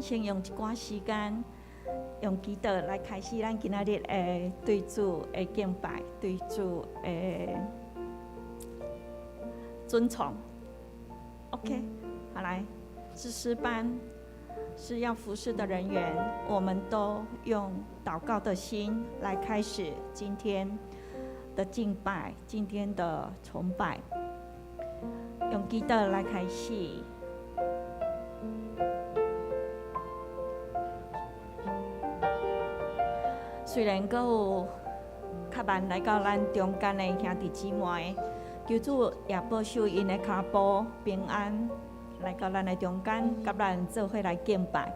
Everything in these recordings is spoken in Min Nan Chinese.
咱先用一寡時間，用祈禱來開始咱今仔日的對主的敬拜，對主的尊崇。OK，好來，司事班是要服侍的人員，我們都用禱告的心來開始今天的敬拜，今天的崇拜，用祈禱來開始。雖然閣有較慢來到咱中間的兄弟姊妹，求主也保守𪜶的跤步平安，來到咱的中間，佮咱做伙來敬拜。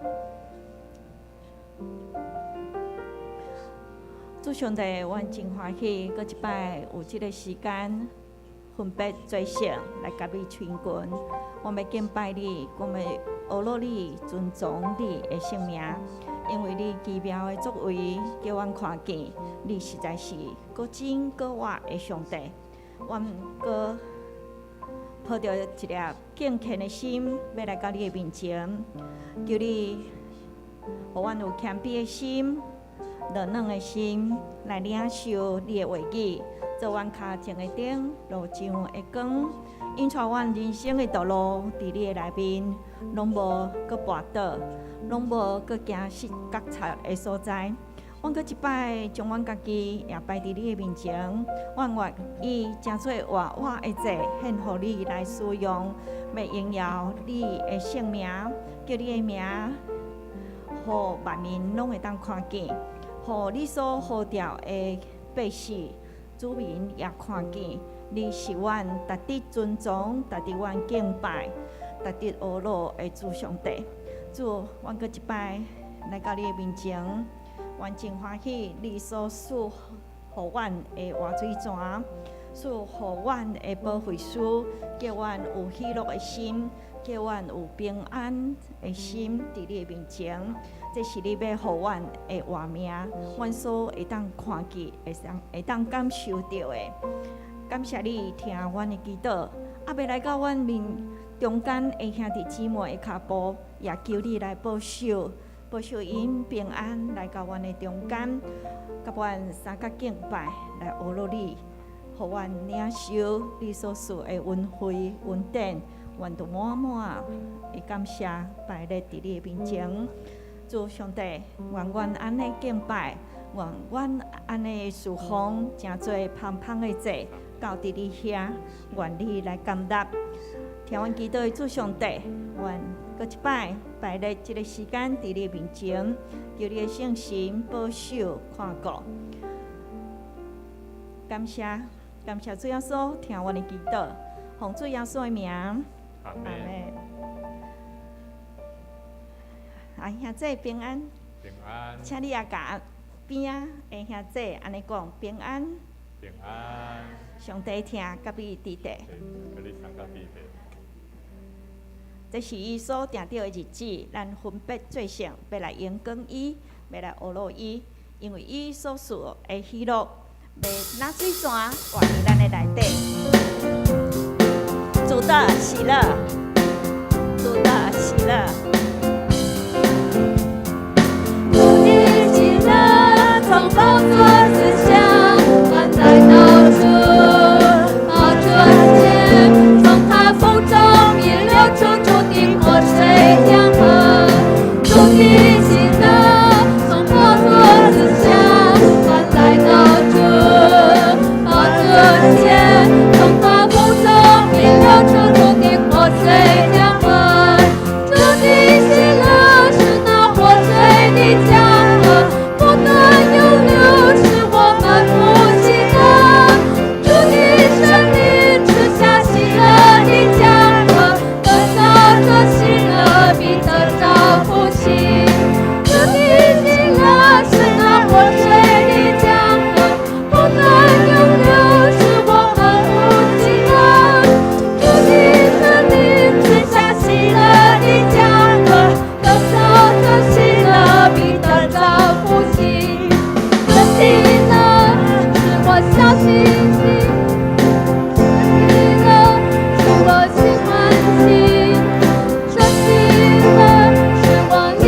主上帝，阮真歡喜，閣一擺有這个時間，分別做聖來佮你親近。我欲敬拜你，我欲阿羅你，尊崇你的聖名，因為你奇妙的作為，叫阮看見，你實在是閣真閣活的上帝。阮閣抱著一粒敬虔的心，欲來到你的面前，求你予阮有謙卑的心、柔軟的心，來領受你的話語，做阮跤前的燈，路上的光，引帶阮人生的道路，佇你的內面，攏無閣跋倒，攏無閣驚失覺察的所在。阮閣一擺將阮家己也擺佇你的面前，阮願意成做活活的祭，獻予你來使用，欲榮耀你的聖名，叫你的名，予萬民攏會當看見，予你所呼召的百姓、子民也看見，你是阮值得尊崇、值得阮敬拜、值得阿羅的主上帝。主，阮閣一擺來到你的面前。阮真歡喜，你所賜予阮的活水泉，賜予阮的保惠師，叫阮有喜樂的心，叫阮有平安的心，佇你的面前。這是你欲予阮的活命，阮所會當看見、會當感受著的。感謝你聽阮的祈禱，猶未來到阮面中間的兄弟姊妹的跤步，也求你來保守。保守𪜶平安來到阮的中間，佮阮相佮敬拜來阿羅你，予阮領受你所賜的恩惠恩典，阮都滿滿的感謝擺咧佇你的面前。主上帝，願阮按呢敬拜，願阮按呢侍奉，成做芳香的祭，交佇你遐，願你來接納。聽阮祈禱的主上帝，阮閣一擺擺咧這个時間佇你面前，求你的聖神保守看顧。感謝感謝主耶穌聽阮的祈禱，奉主耶穌的名，阿門。啊，兄姊平安。平安。請你也共邊仔的兄姊按呢講平安。平安。上帝疼佮你佇佇。佮你相佮佇佇。這是伊所定著的日子，咱分別做聖，欲來榮光伊，欲來阿羅伊，因為伊所賜的喜樂，欲若水泉活佇咱的內底。主的喜樂，主的喜樂。主的喜樂從寶座之下，還來到主寶座前，從他腹中必流出主的活水江河。主的喜樂從寶座之下，還來到主寶座前，從他腹中必流出主的活水江河。主的喜樂是那活水的江河，不斷湧流，使我們不飢渴。主的聖靈賜下喜樂的江河，得着這喜樂比得著福氣。主的喜樂是那活水的江河，不斷湧流，使我們不飢渴。主的聖靈賜下喜樂的江河，得着這喜樂比得著福氣。這喜樂使我小心喜，這喜樂使我心歡喜，這喜樂使我靈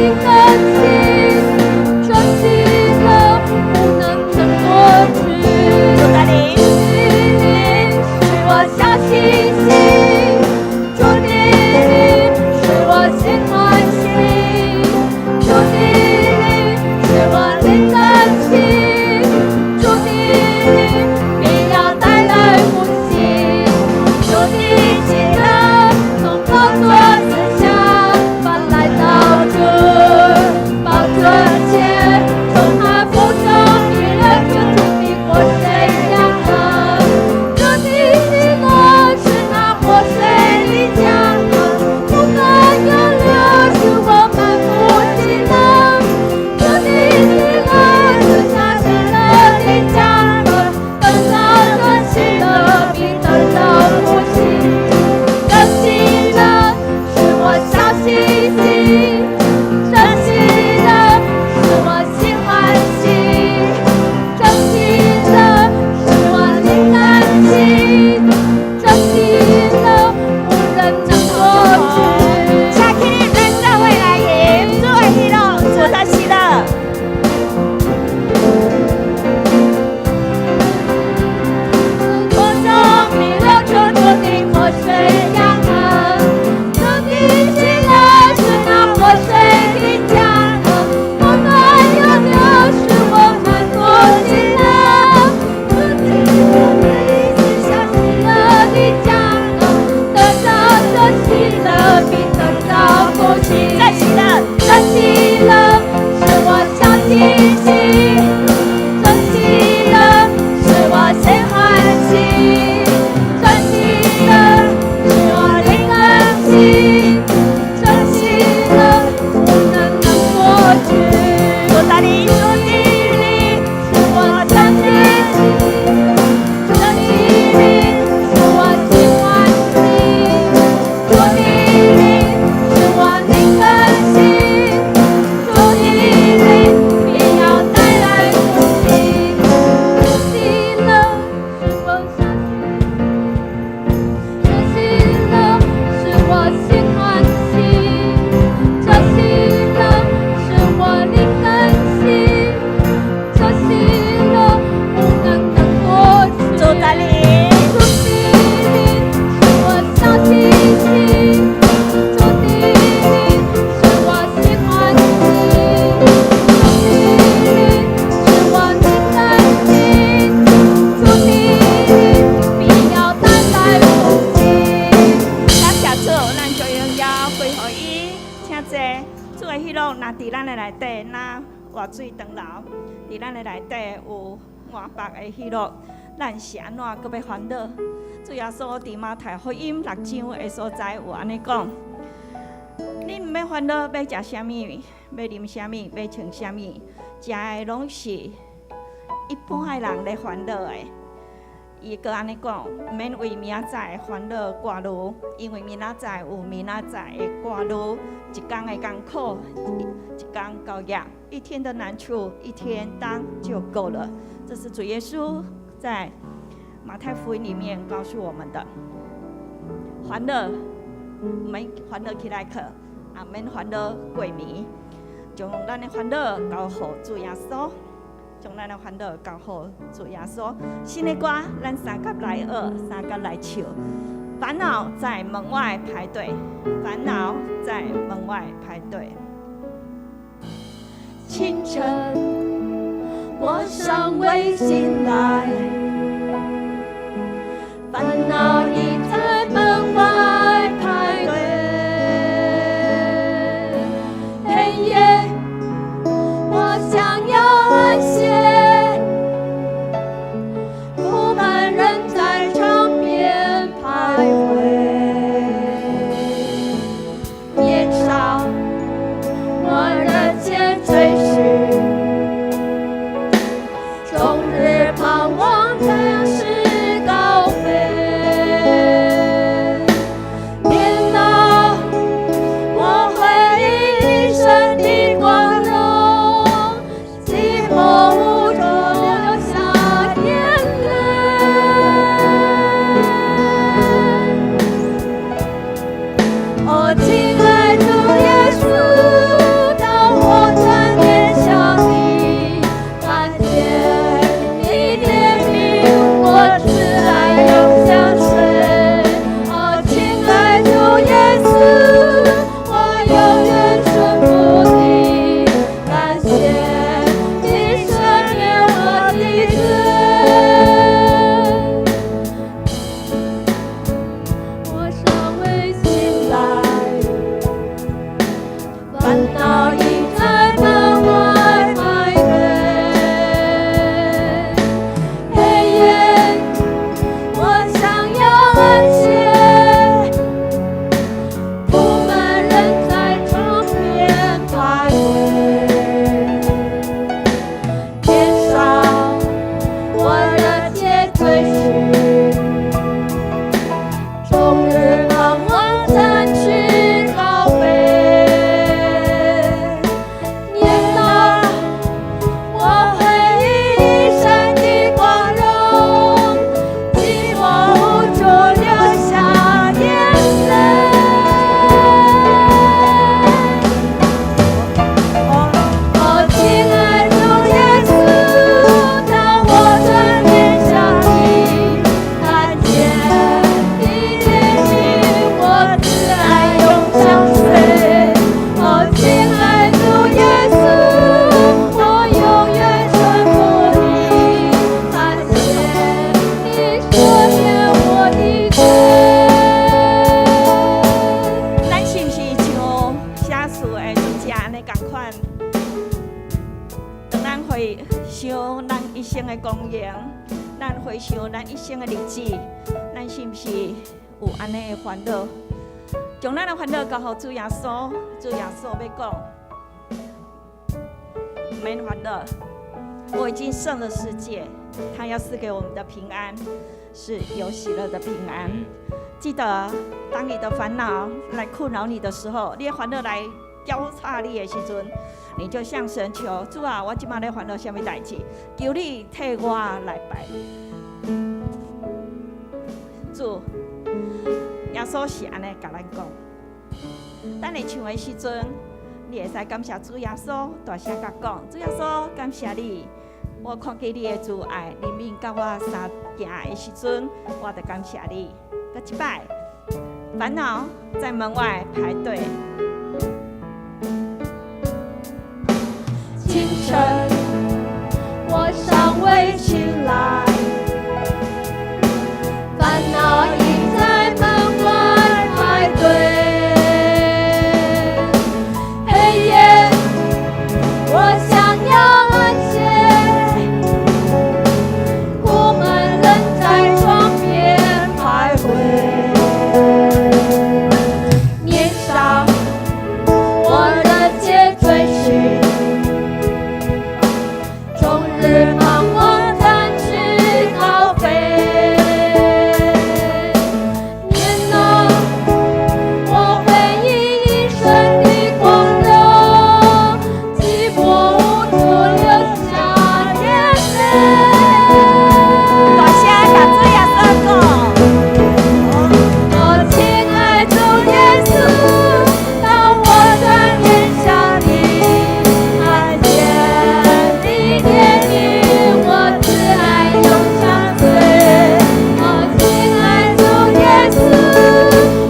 水長流，佇咱的內底有滿腹的喜樂，咱是按怎閣欲煩惱？主耶穌佇馬太福音六章的所在有按呢講：恁毋免煩惱欲食啥物，欲啉啥物，欲穿啥物，食的攏是一般的人咧煩惱的。伊閣按呢講，毋免為明仔載煩惱掛慮，因為明仔載有明仔載的掛慮，一工的艱苦，一工夠額，一天的難處，一天當就夠了。這是主耶穌在馬太福音裡面告訴我們的。煩惱，毋免煩惱起來去，也毋免煩惱過暝，將咱的煩惱交予主耶穌。將咱的煩惱交予主耶穌。新的歌，咱相佮來學，相佮來唱。煩惱在門外排隊，煩惱在門外排隊。清晨，我尚未醒來，煩惱已在門外排隊。黑夜，我想要安歇，苦悶仍在窗邊徘徊。年少，我熱切追尋，終日盼望展翅高飛。年老，我回憶一生的光榮，寂寞無助流下眼淚。哦，親愛主耶穌，當我轉臉向你，看見你憐憫我慈愛永相隨。哦，親愛主耶穌，我永遠順服你，感謝你赦免我的罪。我尚未醒來，煩惱已在門外排隊。黑夜，我想要安歇，苦悶仍在窗邊徘徊。年少，我熱切追尋，終日盼望展翅高飛。年老，我回憶一生的光榮，寂寞無助流下眼淚。哦，親愛主耶穌，當我轉臉向你，看見你憐憫我慈愛永相隨。哦，親愛主耶穌，我永遠順服你，感謝你赦免我的罪。咱是毋是像寫詩的作者按呢仝款？當咱回想咱一生的光榮，咱回想咱一生的日子，咱是毋是有按呢的煩惱？將咱的煩惱交予主耶穌，主耶穌欲講，毋免煩惱，我已經勝了世界，他要賜給我們的平安，是有喜樂的平安。記得，當你的煩惱來困擾你的時候，你的煩惱來攪吵你的時陣，你就向神求：主啊，我這馬咧煩惱啥物代誌？求你替我來拜。主，耶穌是按呢共咱講。當你唱的時陣，你會使感謝主耶穌，大聲共講：主耶穌，感謝你，我看見你的慈愛，憐憫佮我相行的時陣，我就感謝你。閣一擺，煩惱在門外排隊。清晨，我尚未醒來，煩惱已在門外排隊。黑夜，我想要大聲共主耶穌講。我親愛主耶穌，當我轉臉向你，看見你憐憫我慈愛永相隨。我親愛主耶穌，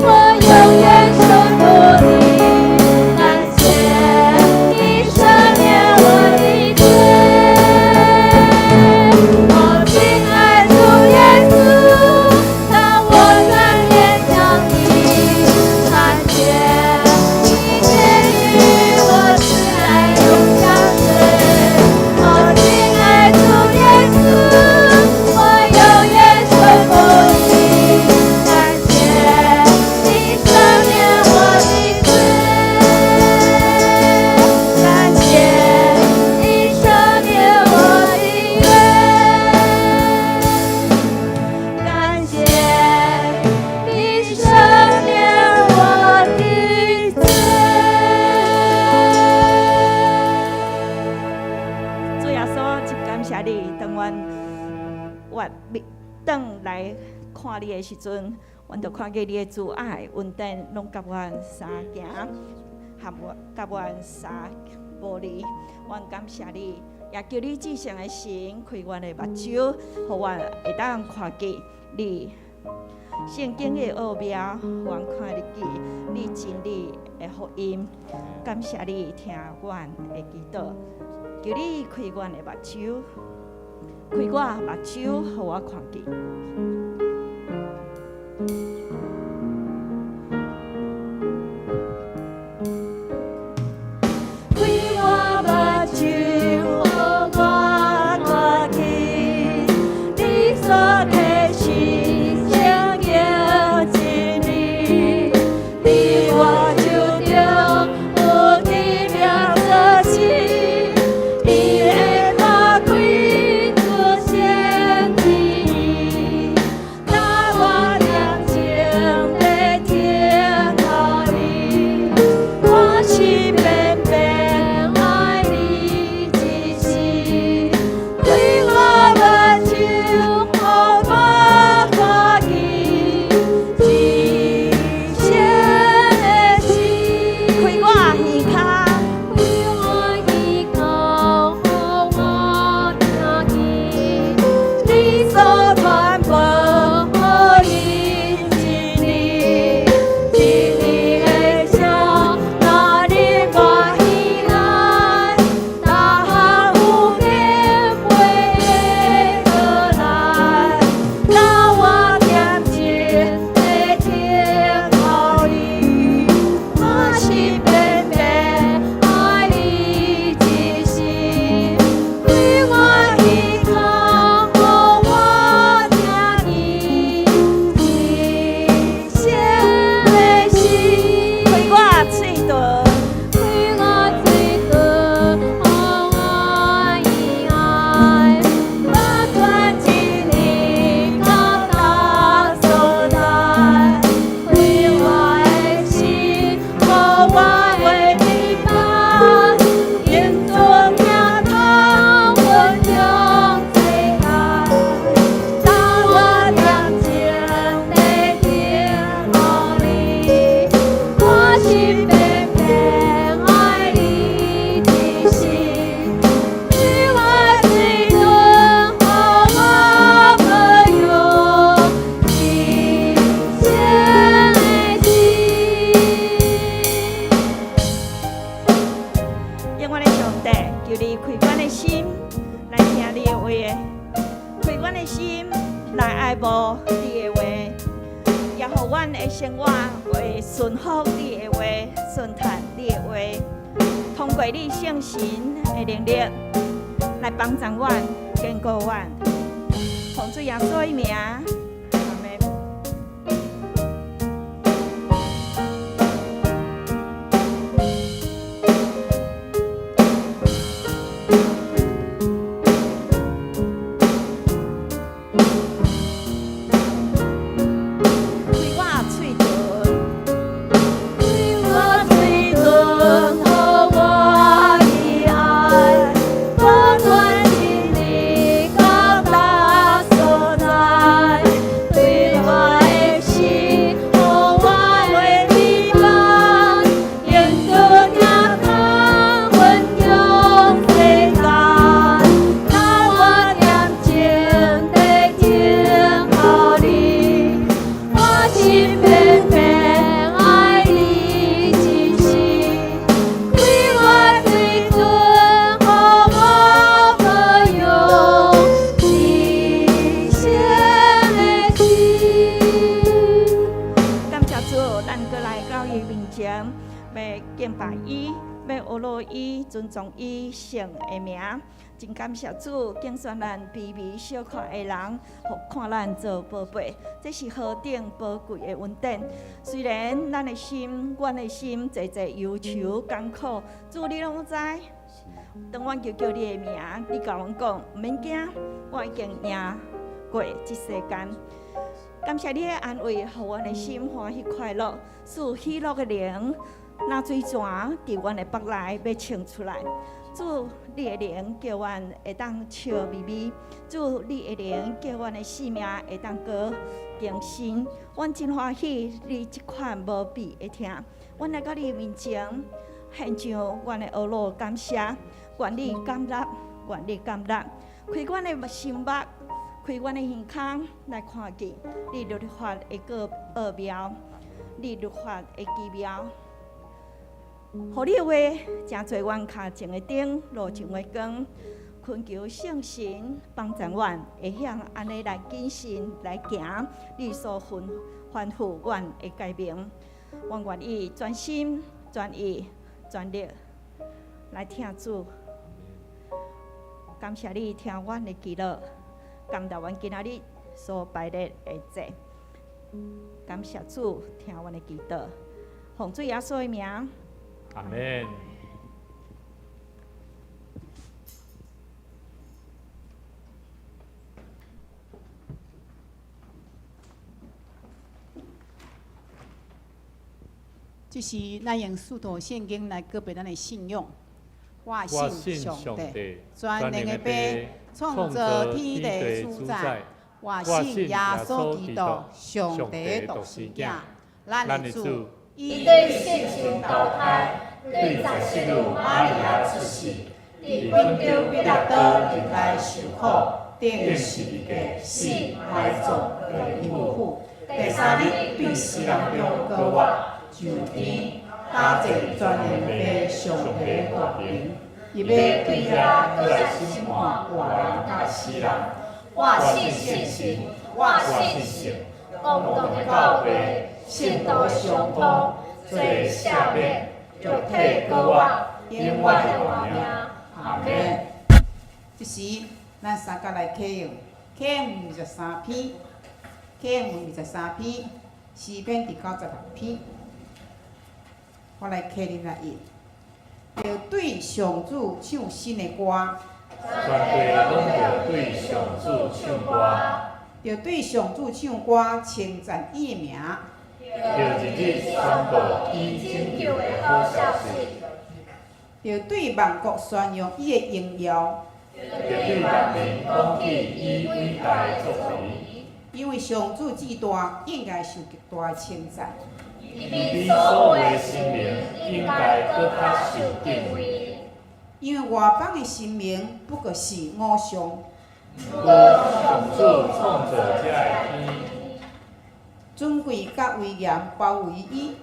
我永遠守護你，感謝你赦免我的罪。我親愛主耶穌，當我轉臉向你，看見你憐憫我慈愛永相隨。我親愛主耶穌，我永遠守護你，感謝你赦免我的罪，感謝你赦免我的罪，感謝你赦免我的罪。主耶穌，真感謝你，當阮活面轉來看你的時陣，阮就看見你的慈愛、恩典，攏佮阮相行，和我佮阮相無離。阮感謝你，也求你至聖的神開阮的目睭，予阮會當看見你聖經的奧妙，予阮看得見你真理的福音。感謝你聽阮的祈禱。求你開阮的目睭，開我目睭，予我看見。開我目睭，予我看見，你所啟示聖經真理，佇我手中有奇妙鎖匙，伊會打開出現天意，當我點鐘在等候你，我是偏偏愛你一世，開我目睭，予我看見至聖的心。開我耳孔，開我耳孔，予我聽見你所傳播福音真理，真理的聲，若入我耳內，逐項有變袂過來。當我點鐘在等候你，我是偏偏愛你一世。開我耳孔，予我聽見至聖的心。開我喙唇，開我嘴唇，予我以愛，把傳真理到大所在。開我的心，予我的耳目，用做聽通分享世界。當我點鐘在等候你，我是偏偏愛你一世。開我嘴唇，予我保佑至聖的心。永遠的上帝，求你開阮的心來聽你的話，開阮的心來愛慕你的話，也予阮的生活會順服你的話，順從你的話。通過你聖神的能力來幫助阮、堅固阮。奉主耶穌的名，阿們。開我喙唇，開我嘴唇，予我以愛，把傳真理到敬拜伊，欲呵咾伊，尊崇伊聖的名。真感謝主，揀選咱卑微小可的人，予看咱做寶貝，這是何等寶貴的恩典。雖然咱的心，阮的心濟濟憂愁艱苦，主你攏知。當阮求叫你的名，你共阮講，毋免驚，我已經贏過這世間。感謝你的安慰，予阮的心歡喜快樂，賜喜樂的靈，若水泉佇阮的腹內欲衝出來。主，你的靈叫阮會當笑眯眯；主，你的靈叫阮的生命會當閣更新。阮真歡喜你這款無比的疼。阮來到你面前，獻上阮的呵咾感謝，願你甘納，願你甘納，開阮的心目，開阮的耳孔來看見你律法的個奧妙，你律法的奇妙。予你的話，成做阮跤前的燈，路上的光。懇求聖神幫助阮，會曉按呢來謹慎來行你所吩吩咐阮的誡命。阮願意專心、專意、專力來疼主。感謝你聽阮的祈禱，感謝阮今仔日所擺列的祭。感謝主聽阮的祈禱，奉主耶穌的名。阿門。這是咱用使徒聖經來告白咱的信仰。我信上帝，全能的父，創造天地主宰。我信耶穌基督，上帝的獨生子，咱的主。伊對聖神投胎，對十四日瑪利亞出世，佇本丟彼拉多入來受苦，釘十字架，死，埋葬，落陰府，第三日對死人中復活，上天，搭坐全能的父上帝大能，伊欲對遐閣來審判活人佮死人。我信聖神，我信聖公同的教會，聖徒相通，罪赦免，肉體復活，永遠的活命。阿門。這時，咱三甲來啟用，啟用23篇，啟用23篇，詩篇第96篇，我來啟恁來印。著對上主唱新的歌，全地攏著對上主唱歌，著對上主唱歌，稱讚伊的名，著日日宣布伊拯救的好消息，著對萬國宣揚伊的榮耀，著對萬民講起伊偉大的作為。因為上主至大，應該受極大的稱讚。伊比所有的神明應該閣較受敬畏。因為外邦的神明不過是偶像。毋過上主創造這个天，尊貴佮威嚴包圍伊，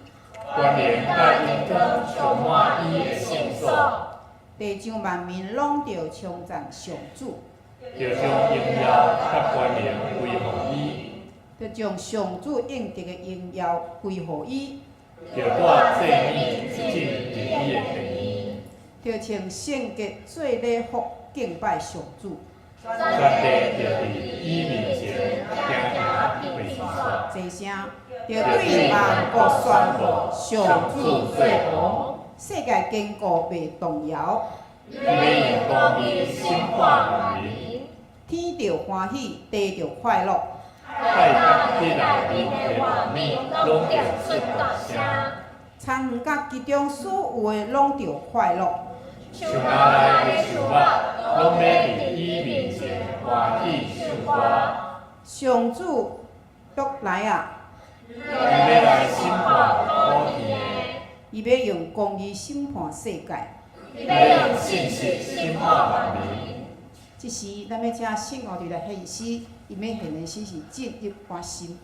權能佮榮光充滿伊的聖所，地上萬民攏著稱讚上主，著將榮耀佮權能歸予伊，著將上主應得的榮耀歸予伊，著帶祭物進入伊的殿。著穿聖潔做禮服敬拜上主，全地著佇伊面前行行爬山，齊聲，著對萬國宣布上主做王，世界堅固袂動搖，伊欲用公義審判萬民，天著歡喜，地著快樂，海佮彼內面的萬物攏著出大聲。田園佮其中所有的攏著快樂。樹林內的樹木攏欲佇伊面前歡喜唱歌。上主欲來啊！伊欲來審判苦地的，伊欲用公義審判世界。伊欲用信實審判萬民。這時，咱欲請聖樂隊來獻詩，𪜶欲獻的詩是進入我心。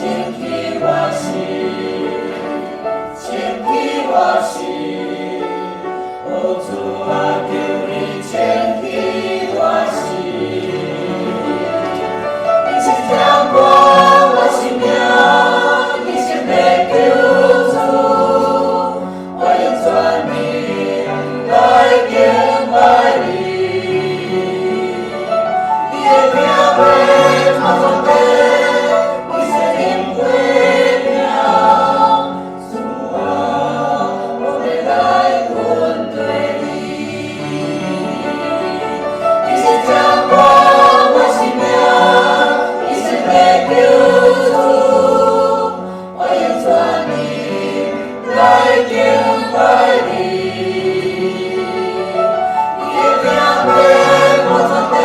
清去我心，清去我心，哦主啊，求你清去我心。你是掌管我生命，你是欲救主，我用全力来敬拜你。你的名袂看全地，你是恁的名，主啊，我欲来跟缀你。你是掌管我生命，你是欲救主，我用全力来敬拜你。你的名袂看全地，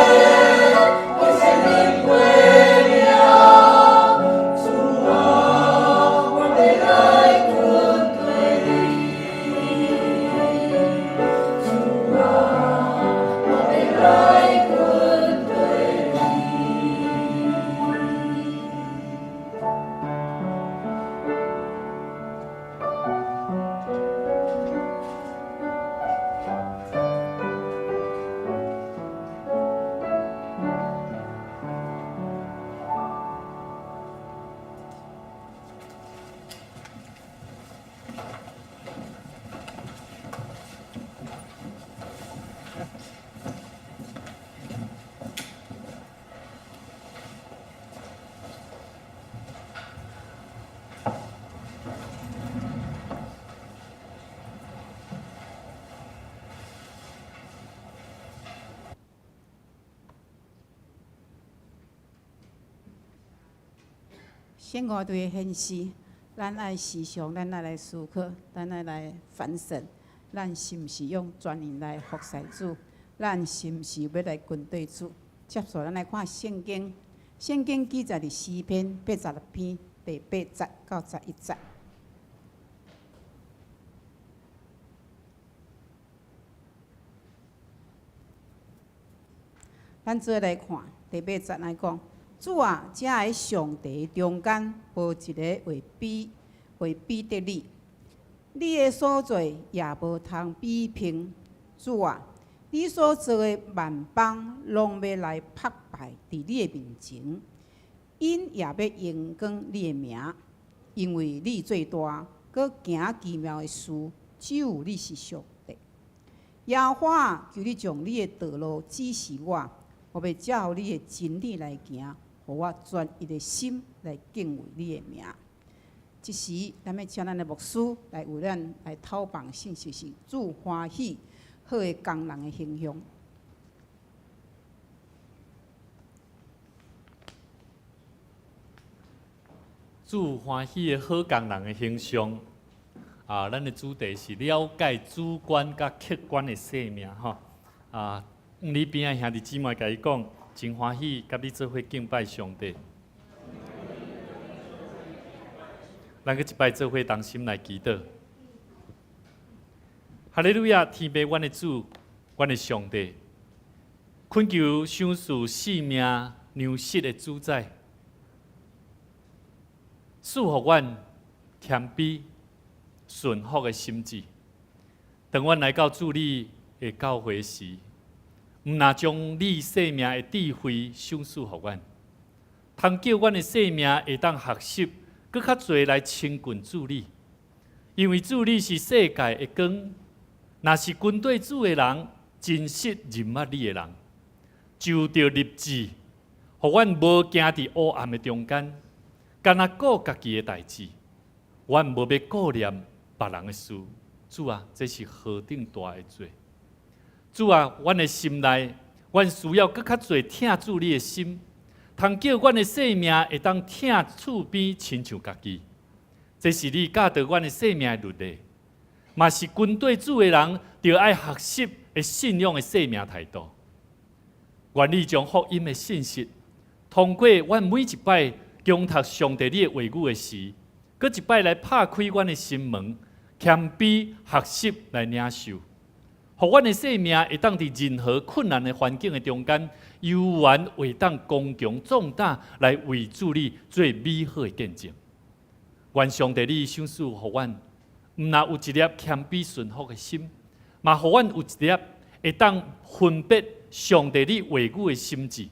你是恁的名，主啊，我欲来跟缀你。主啊，我欲来跟缀你。圣五队的显示，咱愛時常，咱愛來思考，咱愛來反省，咱是毋是用全靈來服侍主？咱是毋是欲來跟綴主？接續咱來看聖經，聖經記載佇詩篇86篇第8節到11節。咱做伙來看第八節來講。主啊，遮个上帝中間，無一个會比得你。你的所做也無通比拼。主啊，你所造的萬邦攏欲來拍拜佇你的面前，𪜶也欲榮光你的名，因為你做大，閣行奇妙的事，只有你是上帝。耶和華，求你將你的道路指示我，我欲照你的真理來行。予我專一的心來敬畏你的名。這時，咱欲請咱的牧師來為咱來透放信息，是主歡喜好的工人的形象。主歡喜的好工人的形象。啊，咱的主題是了解主觀佮客觀的生命，吼。啊，你邊仔兄弟姊妹共伊講，真歡喜，佮你做伙敬拜上帝。咱閣一擺做伙同心來祈禱。哈利路亞，天父，阮的主，阮的上帝，懇求賞賜性命糧食的主宰，賜予阮謙卑順服的心志。當阮來到主你的教會時，毋若將你生命的智慧賞賜予阮，通叫阮的生命會當學習閣較濟來親近主你，因為主你是世界的光，若是跟綴主的人，真實認捌你的人，就著立志，予阮無行佇黑暗的中間，干焦顧家己的代誌，阮無欲顧念別人的事。主啊，這是何等大的罪！主啊，阮的心內，阮需要閣較濟疼主你的心，通叫阮的生命會當疼厝邊親像家己。這是你教導阮的生命的律例，嘛是跟綴主的人著愛學習的信仰的生命態度。願你將福音的信息，通過阮每一擺誦讀上帝你的話語的時，閣一擺來拍開阮的心門，謙卑學習來領受。予阮的生命會當佇任何困難的環境的中間，猶原會當剛強壯膽來為主你做美好的見證。願上帝你賞賜予阮，毋但有一粒謙卑順服的心，嘛予阮有一粒會當分別上帝你話語的心智，予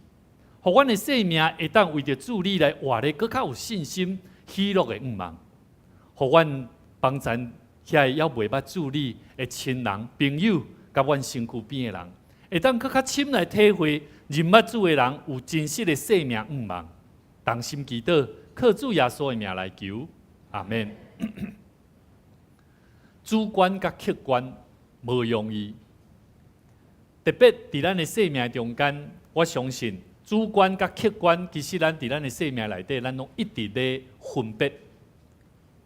阮的生命會當為著主你來活得閣較有信心、喜樂的向望，予阮幫贊遐個猶未捌主你的親人、朋友，佮阮身軀邊的人，會當閣較深來體會認捌主的人有真實的生命向望。同心祈禱，靠主耶穌的名來求，阿們。主觀佮客觀無容易，特別佇咱的生命中間，我相信主觀佮客觀，其實咱佇咱的生命內底，咱攏一直咧分別。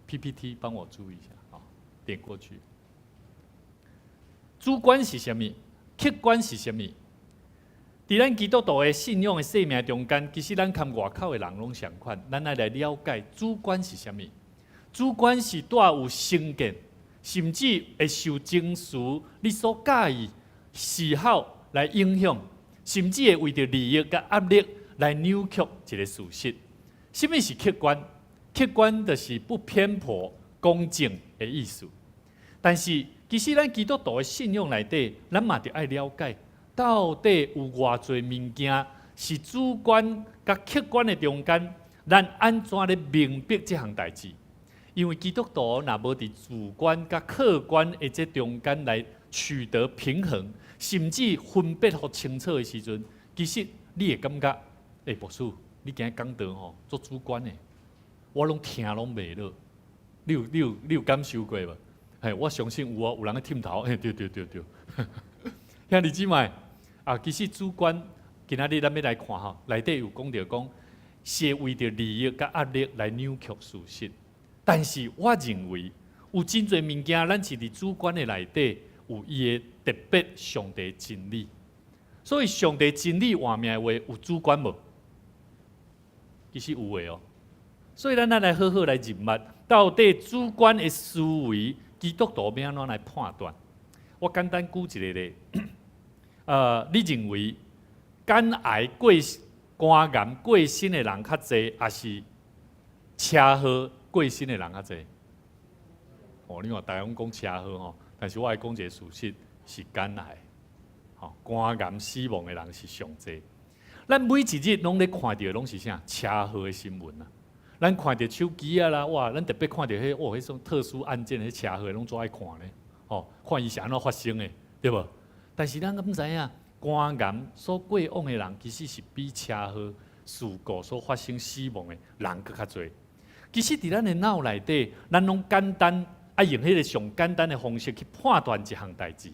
PPT 幫我注意一下，好，點過去。主觀是啥物？客觀是啥物？佇咱基督徒的信仰的生命中間，其實咱佮外口的人攏相款，咱愛來了解主觀是啥物。主觀是帶有成見，甚至會受情緒你所佮意嗜好來影響，甚至會為著利益佮壓力來扭曲一個事實。啥物是客觀？客觀就是不偏頗、公正的意思。但是，其實咱基督徒的信仰內底，咱嘛著愛了解，到底有偌濟物件是主觀佮客觀的中間，咱按怎咧明白這項代誌？因為基督徒若無佇主觀佮客觀的這中間來取得平衡，甚至分別予清楚的時陣，其實你會感覺，欸，牧師，你今日講道吼，足主觀的，我攏聽攏袂落。你有感受過無？嘿，我相信有哦，有人咧點頭，嘿，對對對對。兄弟姊妹啊，其實主觀，今仔日咱欲來看吼，內底有講著講，是為著利益佮壓力來扭曲事實。但是我認為有真濟物件，咱是佇主觀的內底有伊的特別上帝真理。所以上帝真理活命的話有主觀無？其實有的哦。所以咱愛來好好來認捌，到底主觀的思維，基督徒欲按怎來判斷？我簡單舉一個例，你認為肝癌過肝癌過身的人較濟，抑是車禍過身的人較濟？哦，你看大家攏講車禍吼，但是我愛講一個事實，是肝癌，吼，肝癌死亡的人是上濟。咱每一日攏咧看著的攏是啥？車禍的新聞啊！咱看著手機啊啦，哇！咱特別看著彼哦，彼種特殊案件，彼車禍攏足愛看咧，吼，看伊是按怎發生的，對無？但是咱敢知影，肝癌所過往的人，其實是比車禍事故所發生死亡的人閣較濟。其實，佇咱的腦內底，咱攏簡單愛用彼個上簡單的方式去判斷一項代誌，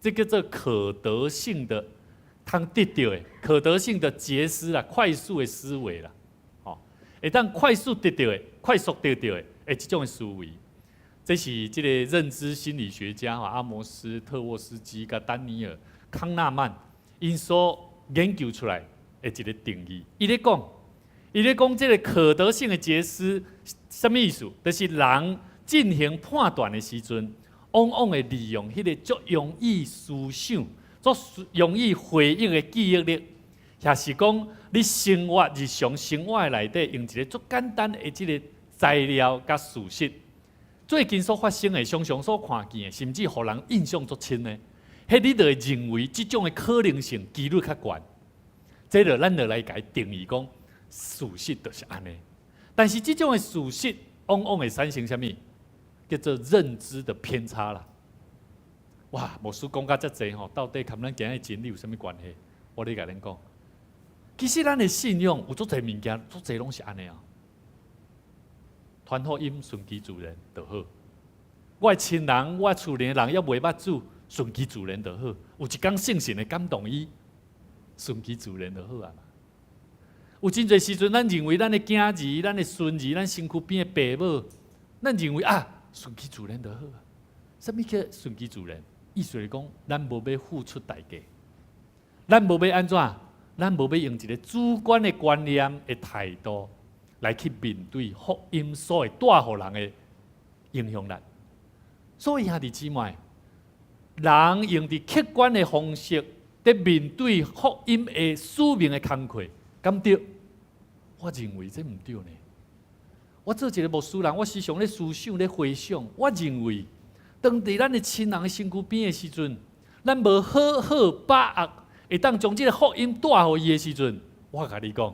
這叫做可得性的，通得著的可得性的結思啦，快速的思維啦，吼，會當快速得著的、快速得著的，欸，這種的思維，這是這個認知心理學家阿摩斯特沃斯基佮丹尼爾康納曼𪜶所研究出來的一個定義。伊咧講這個可得性的結思，啥物意思？就是人進行判斷的時陣，往往會利用彼個足容易思想、足容易回憶的記憶力，抑是講你生活日常生活的內底，用一個足簡單的這個材料佮事實，最近所發生的、常常所看見的，甚至予人印象足深的，彼你就會認為這種的可能性幾率較懸。這就咱就來共伊定義講，事實就是按呢。但是這種的事實往往會產生啥物？叫做認知的偏差啦。哇，牧師講甲遮濟吼，到底佮咱今日真理有啥物關係？我咧共恁講，其實咱的信仰有足濟物件，足濟攏是按呢啊。傳福音順其自然就好。我的親人、我厝裡的人猶未捌主，順其自然就好。有一工聖神會感動伊，順其自然就好啊。有真濟時陣，咱認為咱的囝兒、咱的孫兒、咱身軀邊的爸母，咱認為啊，順其自然就好啊。啥物叫順其自然？意思是講，咱無欲付出代價，咱無欲按怎？咱無欲用一個主觀的觀念的態度來去面對福音所會帶予人的影響力。所以兄弟姊妹，人用佇客觀的方式，佇面對福音的使命的工課，敢對？我認為這毋對呢。我做一個牧師人，我時常咧思想、咧回想。我認為，當佇咱的親人的身軀邊的時陣，咱無好好把握，會當將這個福音帶予伊的時陣，我共你講，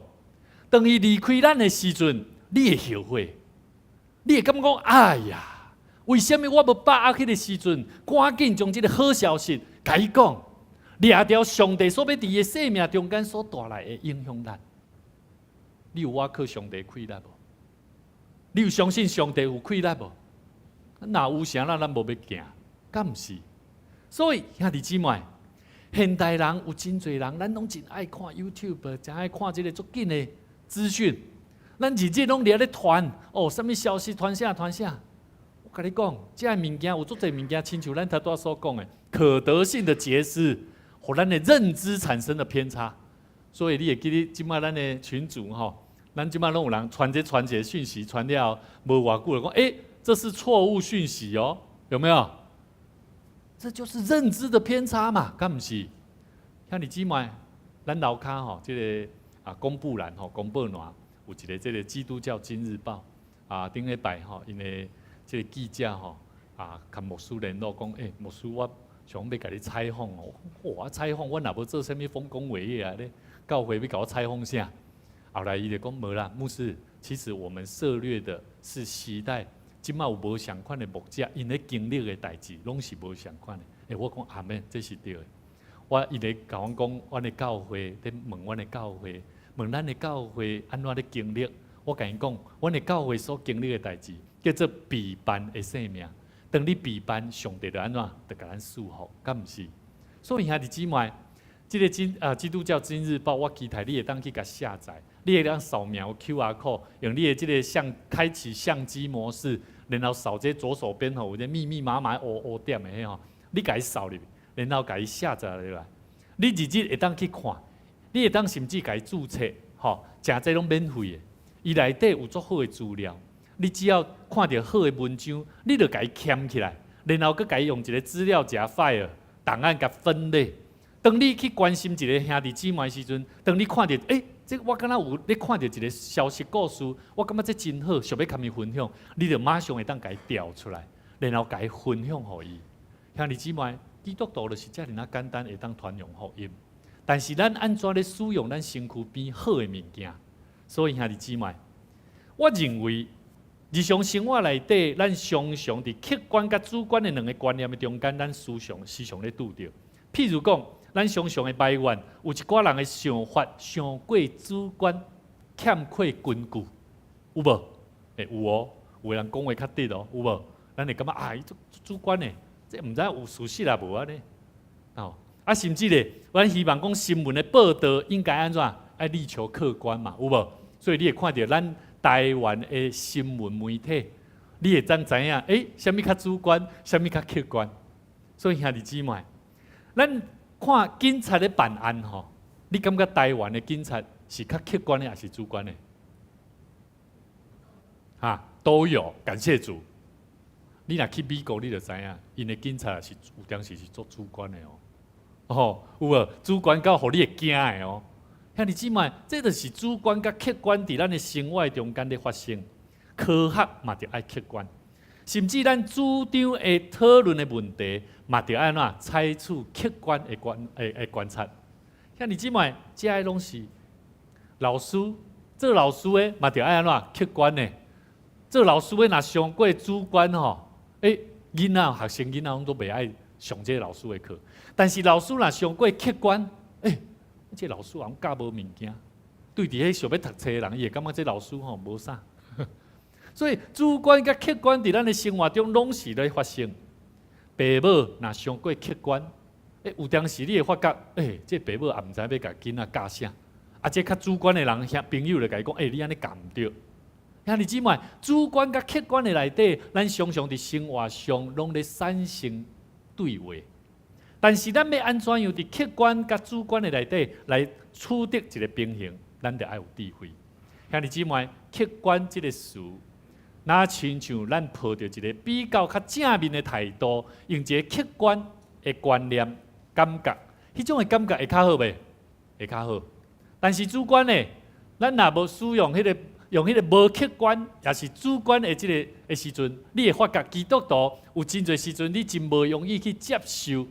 當伊離開咱的時陣，你會後悔，你會感覺講：哎呀，為啥物我無把握彼個時陣，趕緊將這個好消息共伊講，掠牢上帝所欲佇伊的生命中間所帶來的影響力。你有倚靠上帝氣力無？你有相信上帝有氣力無？若有啥咱咱無欲行，敢毋是？所以兄弟姊妹，現代人有真濟人，咱攏真愛看 YouTube，真愛看這个足緊的資訊。咱日日攏佇遐咧傳哦，啥物消息傳啥傳啥？我共你講，這个物件有足濟物件，親像咱頭拄仔所講的，可得性的結識，予咱的認知產生了偏差。所以你會記得這擺咱的群組吼，咱這擺攏有人傳這傳這訊息，傳了無偌久就講，欸，這是錯誤訊息哦，有沒有？這就是認知的偏差嘛，敢毋是？兄弟姊妹，咱樓跤吼，這个啊公布欄吼，公布欄有一個這个基督教今日報啊，頂禮拜吼，𪜶的這个記者吼啊，共牧師聯絡講，欸，牧師，我想欲共你採訪哦，哇，採訪，我若無做啥物豐功偉業啊，咧教會欲共我採訪啥？後來伊就講無啦，牧師，其實我們涉獵的是時代，這擺有無仝款的牧者，𪜶咧經歷的代誌，攏是無仝款的。欸，我講阿們，這是對的。我伊咧共阮講，阮的教會咧問阮的教會，問咱的教會按怎咧經歷。我共𪜶講，阮的教會所經歷的代誌，叫做陪伴的生命。當你陪伴，上帝就按怎，就共咱祝福，敢毋是？所以兄弟姊妹，這个今啊基督教今日報，我期待你會當去共下載，你會當掃描 QR code，用你的這个相開啟相機模式，然後掃這左手邊吼有這密密麻麻烏烏點的彼吼，你共伊掃入去，然後共伊下載落來，你日日會當去看，你會當甚至共伊註冊，吼，誠濟攏免費的，伊內底有足好的資料，你只要看著好的文章，你就共伊抛起來，然後閣共伊用一个資料夾 file 檔案共分類。當你去關心一个兄弟姊妹時陣，當你看著，欸，這我敢若有咧看著一个消息故事，我感覺這真好，想欲共伊分享，你就馬上會當共伊調出來，然後共伊分享予伊。兄弟姊妹，基督徒就是遮爾仔簡單，會當傳揚福音。但是咱按怎咧使用咱身軀邊好的物件？所以兄弟姊妹，我認為日常生活內底，咱常常佇客觀佮主觀的兩个觀念的中間，咱時常時常咧拄著。譬如講，咱常常會埋怨，有一寡人的想法傷過主觀，欠缺根據，有無？欸，有哦，有的人講話較直哦，有無？咱會感覺啊，伊足主觀的，這毋知有事實也無按呢。哦，啊，甚至咧，阮希望講新聞的報導應該按怎？愛力求客觀嘛，有無？所以你會看著咱台灣的新聞媒體，你會當知影，欸，啥物較主觀，啥物較客觀。所以兄弟姊妹，咱看警察咧辦案吼，你感覺台灣的警察是較客觀的，抑是主觀的？哈，都有，感謝主。你若去美國，你就知影，𪜶的警察是有當時是足主觀的哦。哦，有無？主觀到予你會驚的哦。兄弟姊妹，這就是主觀佮客觀佇咱的生活中間咧發生。科學嘛，著愛客觀，甚至咱主張的討論的問題，嘛著愛按怎採取客觀的觀的的觀察。兄弟姊妹，這个攏是老師做老師的嘛，著愛按怎客觀的。做老師的若傷過主觀吼，欸，囡仔學生囡仔攏都袂愛上這个老師的課。但是老師若傷過客觀，欸，這老師好像教無物件，對佇彼想欲讀冊的人，伊會感覺這老師吼無啥。所以主觀佮客觀佇咱的生活中攏是咧發生。爸母若傷過客觀，欸，有當時你會發覺，欸，這爸母也毋知欲共囡仔教啥。啊，這較主觀的人，兄朋友就共伊講，欸，你按呢教毋對。兄弟姊妹，主觀佮客觀的內底，咱常常佇生活上攏咧產生對話。但是咱欲按怎樣佇客觀佮主觀的內底來取得一个平衡，咱著愛有智慧。兄弟姊妹，客觀這个詞，若親像咱抱著一个比較較正面的態度，用一个客觀的觀念、感覺，彼種的感覺會較好袂？會較好。但是主觀的，咱若無使用彼個用彼個無客觀，也是主觀的這个的時陣，你會發覺基督徒有真濟時陣，你真無容易去接受、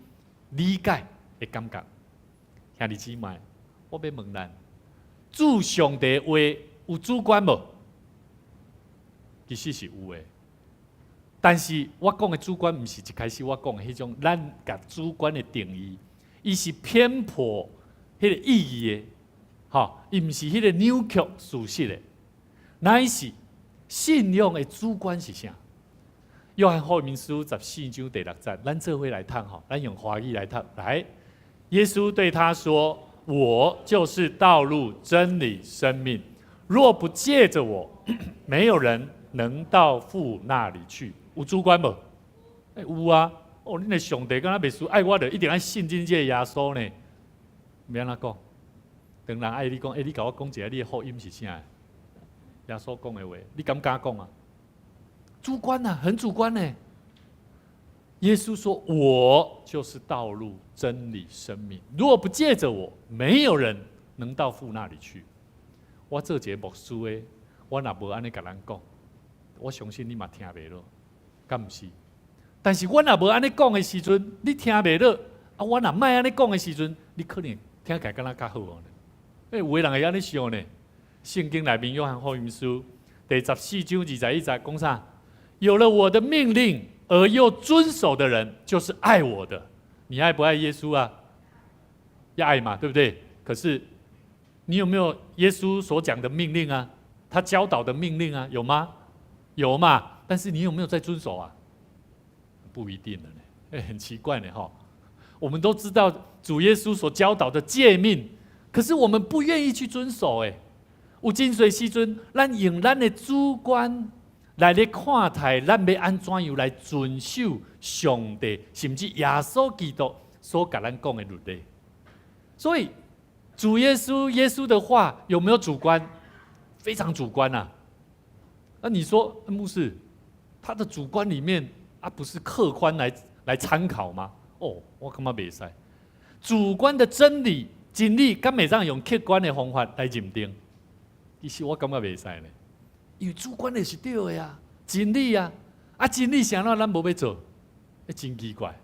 理解的感覺。兄弟姊妹，我欲問咱，主上帝話有主觀無？其實是有的。但是我講的主觀，毋是一開始我講的彼種，咱共主觀的定義，伊是偏頗彼个意義的，吼，伊毋是彼个扭曲事實的，乃是信仰的主觀是啥？約翰福音書十四章第六節，咱做伙來讀吼，咱用華語來讀。來，耶穌對他說：“我就是道路、真理、生命，若不借著我，沒有人能到父那裡去。”有主觀無？欸，有啊！哦，恁的上帝敢若袂輸愛我，就一定愛信任這个耶穌呢？欲按怎講？當人愛你講，欸，你共我講一下你的福音是啥？耶穌講的話，你敢敢講啊？主觀啊，很主觀呢。耶穌說：“我就是道路、真理、生命。如果不借著我，沒有人能到父那裡去。”我做一个牧師的，我若無按呢共人講，我相信你嘛聽袂落，敢毋是？但是我若無按呢講的時陣，你聽袂落。啊，我若莫按呢講的時陣，你可能聽起來敢若較好哦。欸，有的人會按呢想呢。聖經內面約翰福音書第十四章二十一節講啥？有了我的命令而又遵守的人，就是愛我的。你愛不愛耶穌啊？要愛嘛，對不對？可是你有沒有耶穌所講的命令啊？他教導的命令啊，有嗎？有嘛？但是你有沒有在遵守啊？不一定的呢。欸，很奇怪呢，哈。我們都知道主耶穌所教導的誡命，可是我們不願意去遵守。哎，有真濟時陣，咱用咱的主觀來咧看待，咱欲按怎樣來遵守上帝，甚至耶穌基督所共咱講的律例。所以，主耶穌耶穌的話有沒有主觀？非常主觀啊！那你說牧師，他的主觀裡面啊，不是客觀來參考嗎？哦，我感覺袂使。主觀的真理、真理，敢會當用客觀的方法來認定？其實我感覺袂使呢，因為主觀的是對的啊，真理啊，啊真理啥物咱無欲做，真奇怪。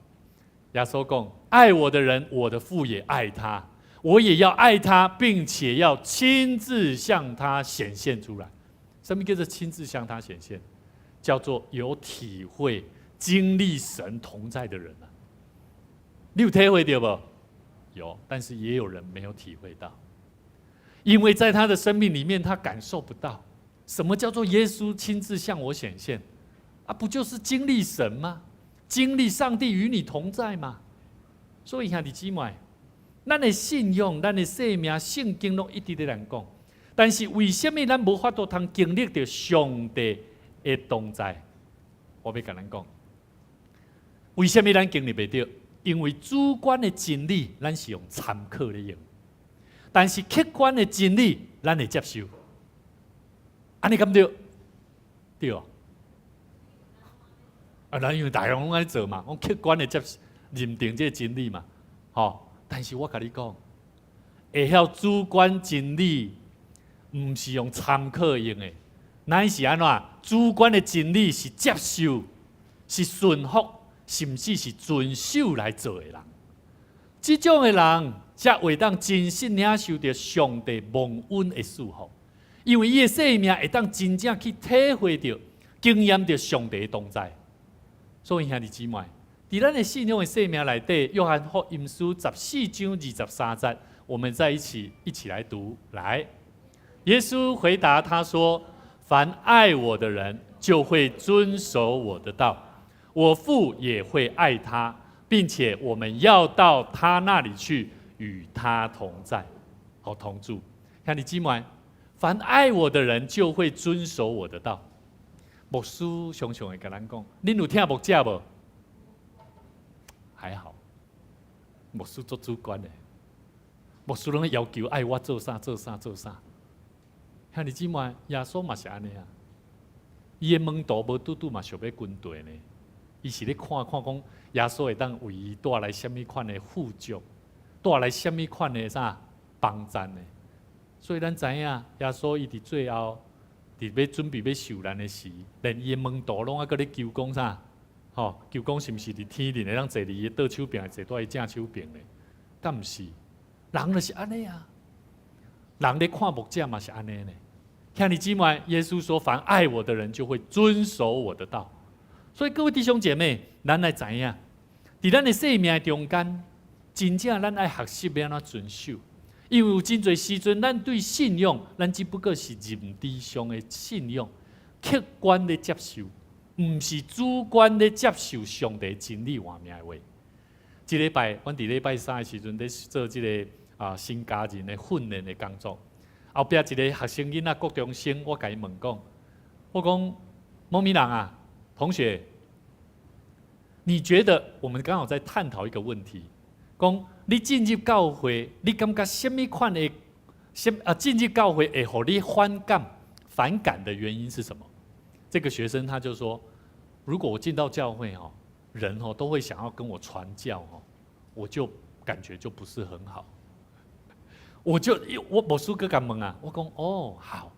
耶穌講：愛我的人，我的父也愛他，我也要愛他，並且要親自向他顯現出來。什麼叫做親自向他顯現？叫做有體會、經歷神同在的人啊。你有體會到無？有，但是也有人沒有體會到，因為在他的生命裡面，他感受不到什麼叫做耶穌親自向我顯現啊？不就是經歷神嗎？經歷上帝與你同在嗎？所以兄弟姊妹，咱的信仰、咱的生命、聖經攏一直咧咱講，但是為什麼咱無法度通經歷著上帝的同在？我欲共咱講，為什麼咱經歷袂著？因為主觀的真理，咱是用參考咧用；但是客觀的真理，咱會接受。按呢敢對？對哦。啊，咱因為大家攏按呢做嘛，講客觀的接認定這个真理嘛，吼。但是我共你講，會曉主觀真理，毋是用參考用的，乃是按怎？主觀的真理是接受，是順服，甚至是遵守來做的人。這種的人，才會當真實領受著上帝蒙恩的祝福，因為伊的生命會當真正去體會著、經驗著上帝的同在。所以兄弟姊妹，佇咱的信仰的生命內底，約翰福音書十四章二十三節，我們再一起來讀。來，耶穌回答他說：“凡愛我的人，就會遵守我的道，我父也會愛他，並且我們要到他那裡去，與他同在，好同住。”兄弟姊妹，凡愛我的人，就會遵守我的道。牧師常常會共咱講，恁有疼牧者無？還好，牧師足主觀的，牧師攏要求愛我做啥做啥做啥。兄弟姊妹，耶穌嘛是按呢啊，伊的門徒無拄拄嘛想欲軍隊呢。伊是咧看看講耶穌會當為伊帶來啥物款的富足，帶來啥物款的啥幫贊的。所以咱知影，耶穌伊佇最後，佇欲準備欲受難的時，連伊的門徒攏猶閣咧求講啥？吼，求講是毋是佇天靈會當坐佇伊的倒手爿，抑坐佇伊正手爿咧？敢毋是？人就是按呢啊！人咧看牧者嘛是按呢呢。兄弟姊妹，耶穌說：凡愛我的人，就會遵守我的道。所以各位弟兄姐妹，咱來知影，佇咱的生命中間，真正咱愛學習欲按怎遵守。因為有真濟時陣，咱對信仰，咱只不過是認知上的信仰，客觀的接受，毋是主觀的接受上帝真理活命的話。這禮拜，阮佇禮拜三的時陣咧做這个新家人的訓練的工作。後壁一个學生囡仔國中生，我共伊問講，我講某咪人啊，同學，你覺得我們剛好在探討一個問題，講你進入教會，你感覺啥物款的？啥啊？進入教會會予你反感、反感的原因是什麼？這個學生他就說：如果我進到教會哦，人哦都會想要跟我傳教哦，我就感覺就不是很好。我就我牧師閣共問啊，我講哦好，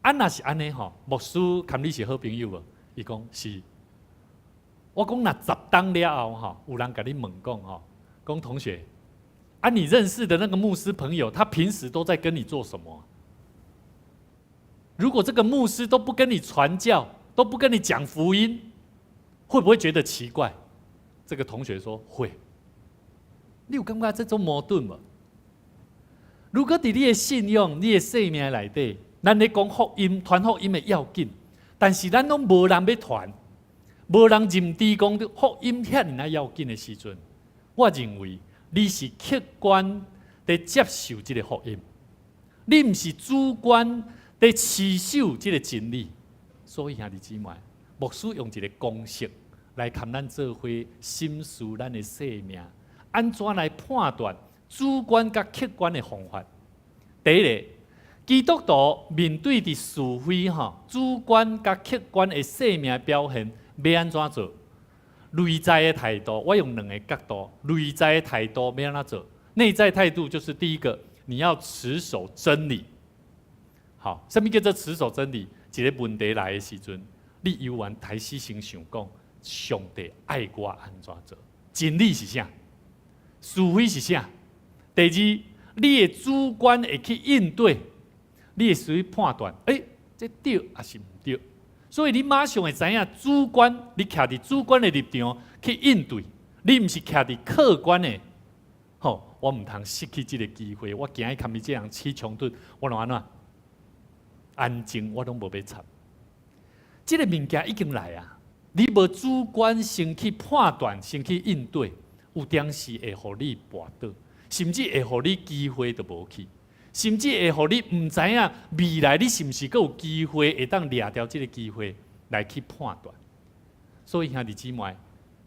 啊若是按呢吼，牧師佮你是好朋友無？伊講是。我講若10冬了後吼，有人共你問講吼，講同學，啊你認識的那個牧師朋友，他平時都在跟你做什麼？如果這個牧師都不跟你傳教，都不跟你講福音，會不會覺得奇怪？這個同學說會。你有感覺這種矛盾無？如果佇你的信仰、你的生命內底，咱咧講福音、傳福音的要緊，但是咱攏無人欲傳，無人認知講福音遐爾仔要緊的時陣，我認為你是客觀佇接受這个福音，你毋是主觀佇持守這个真理。所以兄弟姊妹，牧師用一个公式來共咱做伙審視咱的生命，按怎來判斷主觀佮客觀的方法。第一个，基督徒面對佇是非吼，主觀佮客觀的生命表現，欲按怎做？內在的態度，我用兩个角度。內在的態度欲按怎做？內在態度就是第一個，你要持守真理。好，啥物叫做持守真理？一个問題來的時陣，你猶原開始先想講，上帝愛我按怎做？真理是啥？是非是啥？第二，你的主觀會去應對，你會屬於判斷，欸，這對抑是毋對？所以你馬上會知影主觀，你徛佇主觀的立場去應對，你毋是徛佇客觀的。吼，我毋通失去這个機會，我驚伊共伊這人起衝突，我攏按怎？安靜，我攏無欲插。這个物件已經來啊！你無主觀先去判斷，先去應對，有當時會予你跋倒，甚至會予你機會都無去，甚至會予你毋知影未來你是毋是閣有機會會當掠著這个機會來去判斷。所以兄弟姊妹，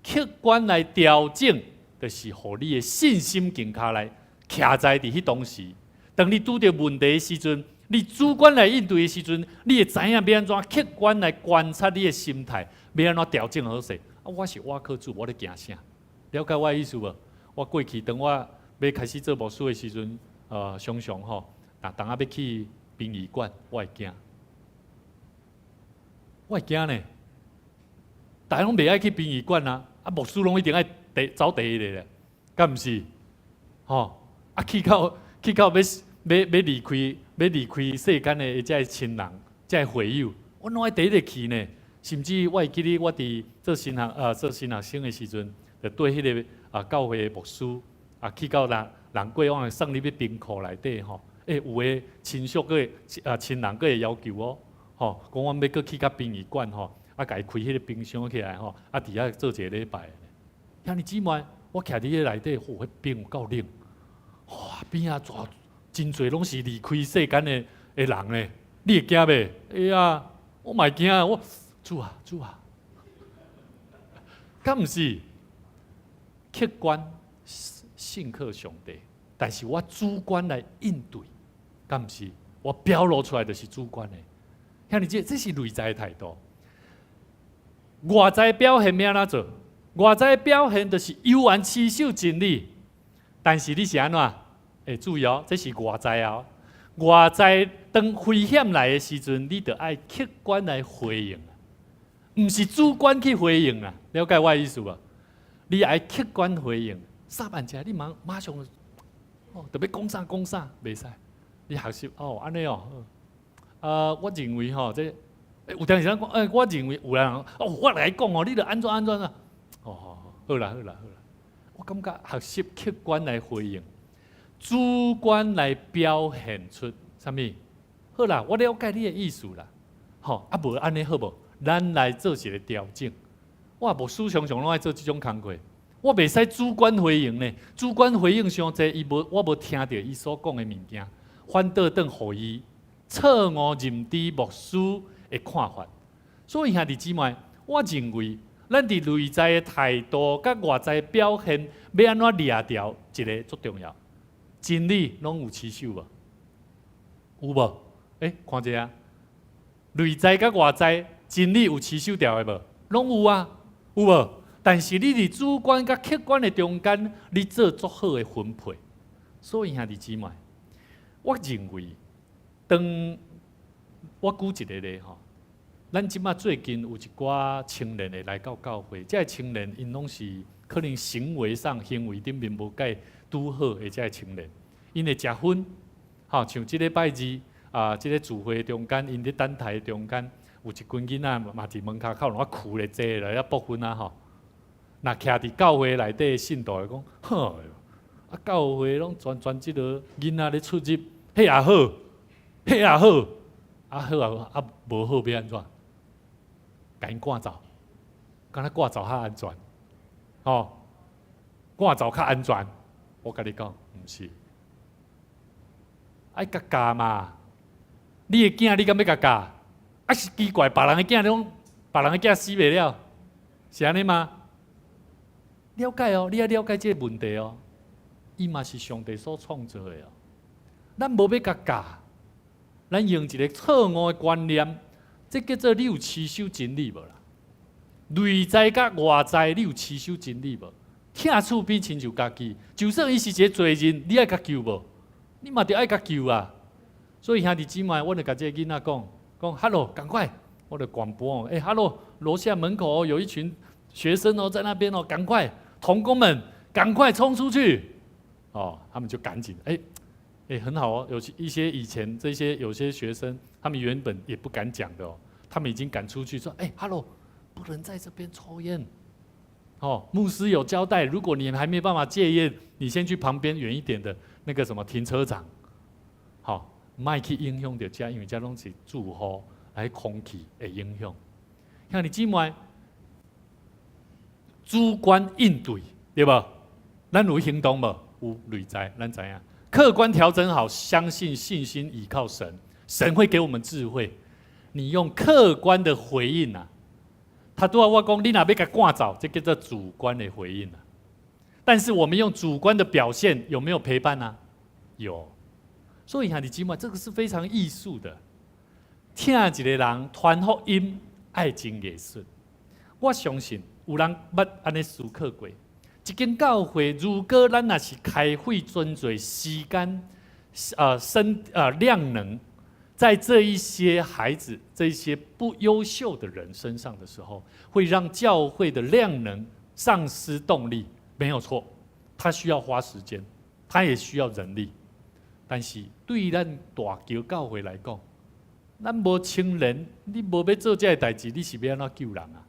客觀來調整，就是予你的信心更較來徛在佇彼當時。當你拄著問題的時陣，你主觀來應對的時陣，你會知影欲按怎客觀來觀察你的心態，欲按怎調整好勢。啊，我是倚靠主，我咧驚啥？了解我的意思無？我過去當我欲開始做牧師的時陣，常常吼，若當仔欲去殯儀館，我會驚，我會驚呢。大家攏袂愛去殯儀館啊，啊，牧師攏一定愛第走第一个咧，敢毋是？吼，啊，去到欲欲離開世間的這个親人，這个會友，我攏愛第一个去呢。甚至我會記得我佇做新學生的時陣，就綴彼个教會的牧師啊，去到人人過往送入去冰庫內底吼，欸，有的親屬閣會親人閣會要求哦，吼，講阮欲閣去較殯儀館吼，啊，共伊開彼个冰箱起來吼，啊，佇遐做一个禮拜。兄弟姊妹，我徛佇彼內底，吼，彼冰有夠冷，哇，邊仔濟真濟攏是離開世間的人呢，你會驚袂？會啊，我嘛會驚，我主啊主啊，敢毋是？客觀信靠上帝，但是我主觀來應對，敢毋是？我表露出來就是主觀的。兄弟這是內在的態度。外在表現欲按怎做？外在表現就是猶原持守真理，但是你是按怎？欸，注意哦，這是外在哦。外在當危險來的時陣，你著愛客觀來回應，毋是主觀去回應啊。了解我的意思無？你愛客觀回應，撒萬一你馬馬上哦，著欲講啥講啥，袂使。你學習哦，按呢哦，啊，我認為吼，這有當時咱講，欸，我認為有人哦，我來講哦，你著按怎按怎啊？哦，好好啦好啦好啦，我感覺學習客觀來回應，主觀來表現出啥物？好啦，我了解你的意思啦，吼，啊無按呢好無？咱來做一個調整。我牧師常常攏愛做這種工課，我袂使主觀回應呢，主觀回應傷濟，伊無我無聽著伊所講的物件，反倒轉予伊錯誤認知牧師的看法。所以兄弟姊妹，我認為咱佇內在的態度佮外在表現，欲按怎掠著一个足重要。真理攏有持守無？有無？欸，看者啊，內在佮外在真理有持守牢的無？攏有啊，有無？但是你佇主觀佮客觀的中間，你做足好的分配。所以兄弟姊妹，我認為，當我舉一個例吼，咱這馬最近有一寡青年會來到教會，這个青年𪜶攏是可能行為上、行為頂面無蓋拄好的這个青年，𪜶會食薰，吼，像這禮拜二啊，這个聚會中間，𪜶佇等待中間，有一群囡仔嘛佇門跤口攏啊跍咧坐咧，遐爆薰啊吼。若徛佇教會內底信徒會講，呵，啊教會攏專專這个囡仔咧出入，彼也好，彼也好，啊好啊，啊無好欲按怎？共𪜶趕走，敢若趕走較安全，吼，趕走較安全。我共你講，毋是，愛共教嘛。你的囝你敢欲共教？啊是奇怪，別人的囝攏，別人的囝死袂了，是按呢嗎？了解哦，你愛了解這个問題哦。伊嘛是上帝所創造的哦。咱無欲共教，咱用一个錯誤的觀念，這叫做你有持守真理無啦？內在佮外在，你有持守真理無？疼厝邊親像家己，就算伊是一个罪人，你愛共救無？你嘛著愛共救啊！所以兄弟姊妹，我就共這个囡仔講，講 Hello，趕快！我就廣播哦，欸，Hello，樓下門口有一群學生哦，在那邊哦，趕快，同工們，趕快衝出去！哦，他們就趕緊，欸，欸，很好哦，有一些以前這些有些學生，他們原本也不敢講的哦，他們已經敢出去說，欸，Hello，不能在這邊抽菸。哦，牧師有交代，如果你還沒辦法戒菸，你先去旁邊遠一點的那個什麼停車場，好，莫去影響著遮，因為遮攏是住戶，來空氣會影響。兄弟姊妹，主觀應對，對無？咱有行動無？有內在，咱知影。客觀調整好，相信信心，倚靠神，神會給我們智慧。你用客觀的回應啊，他拄仔我講，你若欲共趕走，這叫做主觀的回應啊。但是我們用主觀的表現，有沒有陪伴呢？有。所以兄弟姊妹，這個是非常藝術的。聽一個人傳福音，愛真藝術。我相信有人捌按呢思考過。一間教會，如果咱若是開費真濟時間，生量能，在這一些孩子、這些不優秀的人身上的時候，會讓教會的量能喪失動力。沒有錯，他需要花時間，他也需要人力。但是對咱大橋教會來講，咱無青年，你無欲做這个代誌，你是欲按怎救人啊？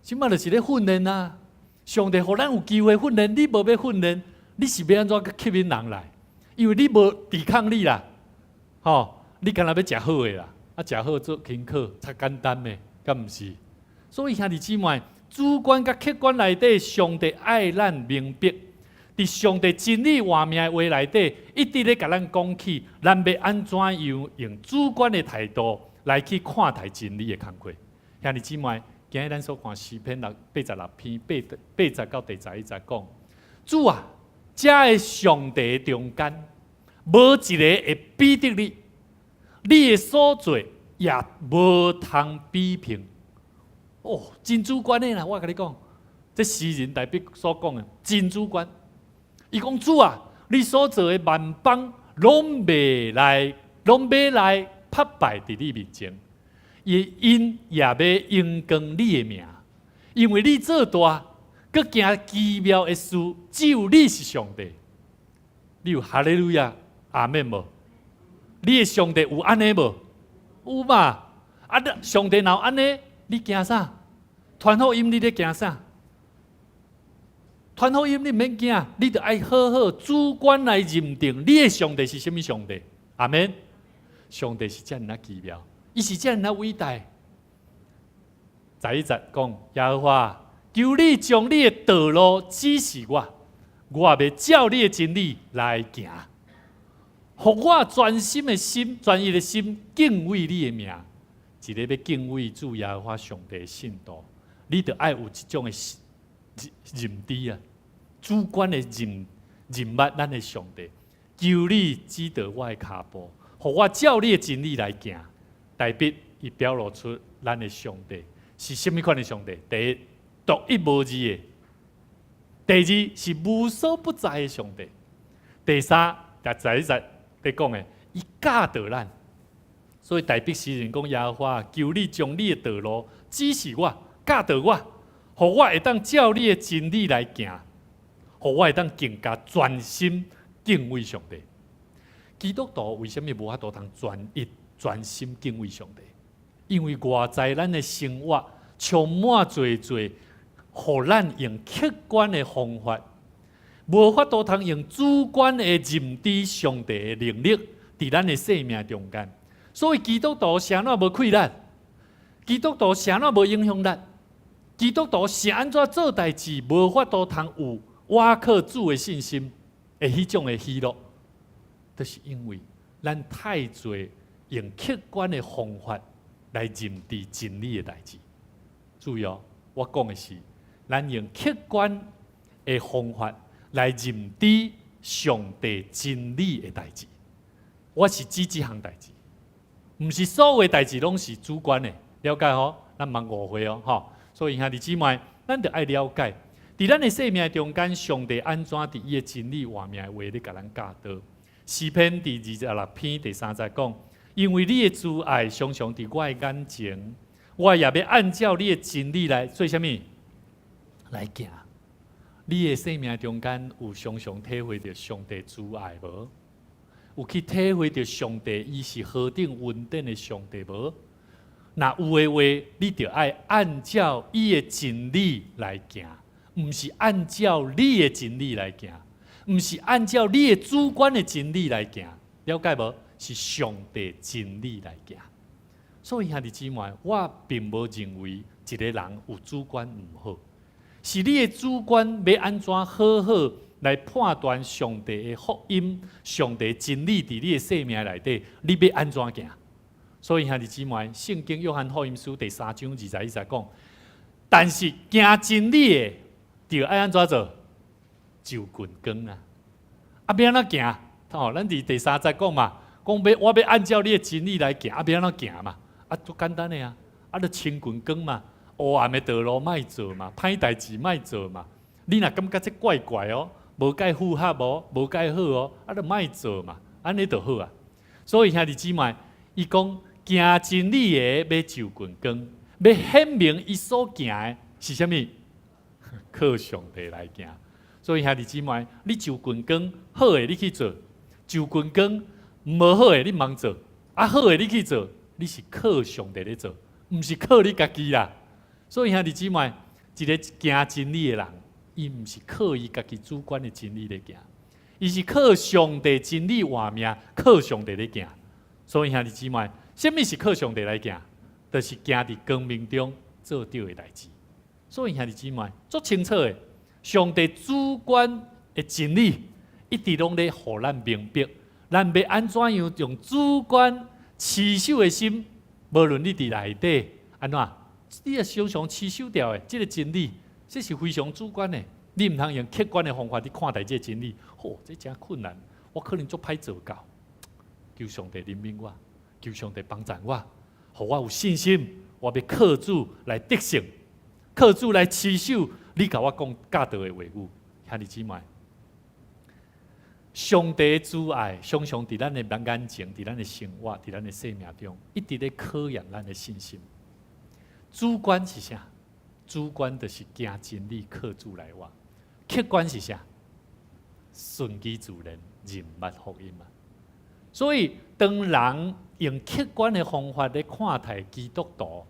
這馬就是咧訓練啊！上帝予咱有機會訓練，你無欲訓練，你是欲按怎吸引人來？因為你無抵抗力啦，吼！你干焦欲食好的啦，啊，食好做輕課較簡單咩？敢毋是？所以兄弟姊妹，主觀佮客觀內底，上帝愛咱明白，佇上帝真理活命的話內底，一直咧共咱講起，咱欲按怎樣用主觀的態度來去看待真理的工課。兄弟姊妹，今日咱所看詩篇六八十六篇八八節到第十一節講，主啊，這个上帝中間，無一个會比得你，你的所做也無通比評。哦，真主觀的啦！我共你講，這詩人大衛所講的真主觀。伊講主啊，你所造的萬邦攏袂來，攏欲來拍敗佇你面前。𪜶也欲榮光你的名，因為你做大，閣行奇妙的事，只有你是上帝。你有哈利路亞阿們無？你的上帝有按呢無？有嘛？啊！上帝若有按呢，你驚啥？傳福音你咧驚啥？傳福音你毋免驚，你著愛好好主觀來認定你的上帝是啥物上帝。阿們。上帝是遮爾仔奇妙，伊是遮爾仔偉大。11節講耶和華，求你將你的道路指示我，我欲照你的真理來行，予我專心的心、專一的心敬畏你的名。一个欲敬畏主耶和華上帝的信徒，你著愛有這種的認知啊，主觀的認捌咱的上帝。求你指導我的跤步，予我照你的真理來行。大衛伊表露出咱的上帝是啥物款的上帝？第一，獨一無二的；第二，是無所不在的上帝；第三，就11節咧講的，伊教導咱。所以大衛詩人講耶和華，求你將你的道路指示我，教導我，予我會當照你的真理來行，予我會當更加專心敬畏上帝。基督徒為啥物無法度通專一、專心敬畏上帝？因為外在咱的生活充滿濟濟，予咱用客觀的方法，無法度通用主觀的認知上帝的能力，佇咱的生命中間。所以基督徒啥怎無氣力？基督徒啥怎無影響力？基督徒是按怎做代誌，無法度通有倚靠主的信心的彼種的喜樂，就是因為咱太濟用客觀的方法來認知真理的代誌。注意哦，我講的是，咱用客觀的方法來認知上帝真理的代誌。我是指這項代誌。毋是所有代誌攏是主觀的，了解吼？咱毋通誤會哦，吼！所以兄弟姊妹，咱著愛了解，佇咱的生命中間，上帝按怎佇伊的真理活命的話咧，共咱教導。詩篇第26篇第三節講：因為你的慈愛常常佇我的眼前，我也欲按照你的真理來做啥物？來行。你的生命中間有常常體會著上帝慈愛無？有去體會著上帝伊是何等恩典的上帝無？若有的話，你著愛按照伊的真理來行，毋是按照你的真理來行，毋是按照你的主觀的真理來行，了解無？是上帝真理來行。所以兄弟姊妹，我並無認為一個人有主觀毋好，是你的主觀欲按怎好好來判斷上帝的福音、上帝真理佇你的生命內底，你欲按怎行？所以兄弟姊妹，聖經約翰福音書第3章21節講，但是行真理的，著愛按怎做？就近光啊！啊，欲按怎行？吼，咱佇第三節講嘛，講欲我欲按照你的真理來行，啊，欲按怎行嘛？啊，足簡單的啊，啊，著親近光嘛，黑暗的道路莫做嘛，歹代誌莫做嘛。你若感覺這怪怪哦，無蓋符合哦，無蓋好哦，啊，著莫做嘛，按呢就好啊。所以兄弟姊妹，伊講行真理的欲就近光，欲顯明伊所行的是啥物？靠上帝來行。所以兄弟姊妹，你就近光好的你去做，就近光無好的你毋通做，啊好的你去做，你是靠上帝咧做，毋是靠你家己啦。所以兄弟姊妹，一个行真理的人，伊毋是靠伊家己主觀的真理咧行，伊是靠上帝真理活命，靠上帝咧行。所以兄弟姊妹，啥物是靠上帝來行？就是行佇光明中做對的代誌。所以兄弟姊妹，足清楚的，上帝主觀的真理一直攏咧予咱明白，咱欲按怎樣用主觀持守的心，無論你佇內底按怎，你也常常持守著的這个真理，這是非常主觀的。你毋通用客觀的方法去看待這个真理。吼，這誠困難，我可能足歹做到。求上帝憐憫我，求上帝幫助我，予我有信心，我欲靠主來得勝，靠主來持守你共我講教導的話語。兄弟姊妹，上帝的慈愛常常佇咱的眼前，佇咱的生活，佇咱的生命中，一直咧考驗咱的信心。主觀是啥？主觀就是行真理，靠主來活。客觀是啥？順其自然，認捌福音嘛。所以，當人用客觀的方法咧看待基督徒，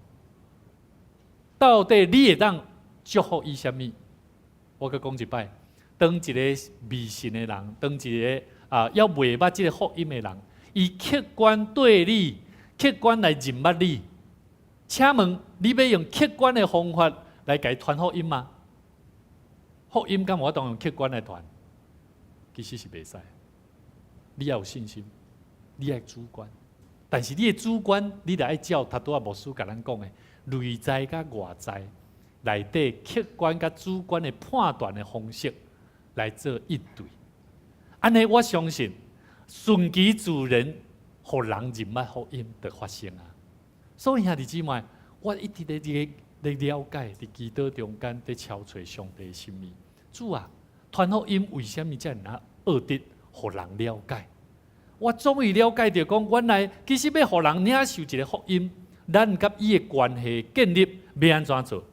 到底你會當祝福伊啥物？我閣講一擺，當一个未信的人，當一个猶未捌這个福音的人，伊客觀對你，客觀來認捌你，請問你欲用客觀的方法來共伊傳福音嗎？福音敢有法度用客觀來傳？其實是袂使。你要有信心，你愛主觀，但是你的主觀，你著愛照頭拄仔牧師共咱講的，內在佮外在內底客觀佮主觀的判斷的方式來做應對。按呢，我相信順其自然，予人認捌福音就發生啊。所以兄弟姊妹，我一直咧了解，佇祈禱中間咧敲揣上帝的心意。主啊，傳福音為啥物遮爾仔奧得，予人了解？我終於了解著講，原來其實欲予人領受一个福音，咱佮伊的關係建立欲按怎做？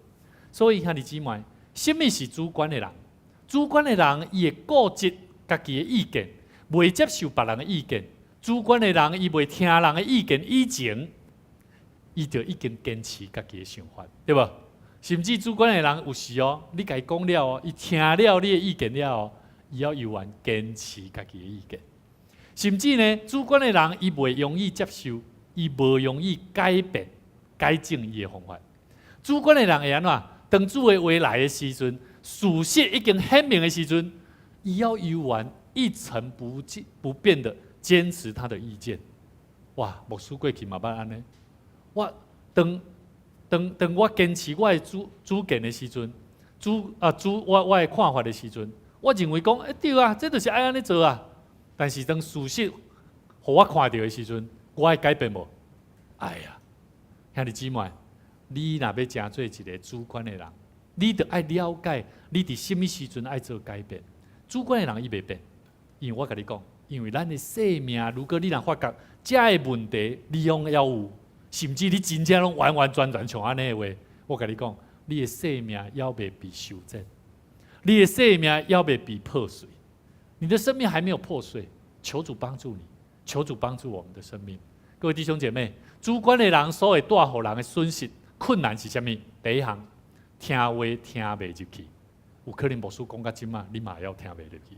所以兄弟姊妹，啥物是主觀的人？主觀的人，伊會固執家己的意見，袂接受別人的意見。主觀的人，伊袂聽人的意見以前，伊就已經堅持家己的想法，對無？甚至主觀的人有時哦，你共伊講了哦，伊聽了你的意見了後，伊猶猶原堅持家己的意見。甚至呢，主觀的人伊袂容易接受，伊無容易改變、改正伊的方法。主觀的人會按怎？當主的話來的時陣，事實已經顯明的時陣，伊猶猶原一成不變的堅持他的意見。哇，牧師過去嘛捌按呢。我當我堅持我的主見的時陣，主啊主我我的看法的時陣，我認為講，欸對啊，這就是愛按呢做啊。但是當事實予我看著的時陣，我會改變無？哎呀，兄弟姊妹，你若欲成做一个主觀的人，你著愛了解你佇啥物時陣愛做改變。主觀的人伊袂變，因為我共你講，因為咱的生命，如果你若發覺這个問題，你攏猶有，甚至你真正攏完完全全像按呢的話，我共你講，你的生命猶未被修剪，你的生命猶未被破碎，你的生命還沒有破碎，求主幫助你，求主幫助我們的生命。各位弟兄姐妹，主觀的人所會帶予人的損失困難是啥物？第一項，聽話聽袂入去，有可能牧師講到這馬，你嘛猶聽袂入去。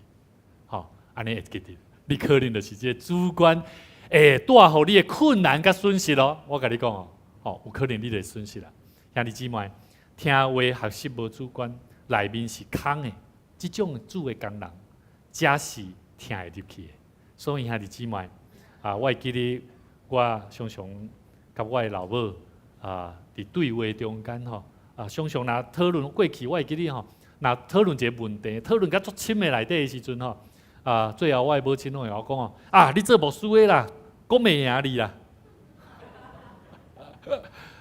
吼，按呢會記得，你可能就是這个主觀會帶予你的困難佮損失咯。我共你講哦，吼，有可能你就損失啦。兄弟姊妹，聽話學習無主觀，內面是空的，這種主的工人，才是聽會入去的。所以兄弟姊妹，啊，我會記得我常常佮我的老母啊，佇對話中間吼，啊，常常若討論過去，我會記得吼，若討論一个問題，討論甲足深的內底的時陣吼，啊，最後我的母親攏會共我講哦，啊，你做牧師的啦，講袂贏你啦。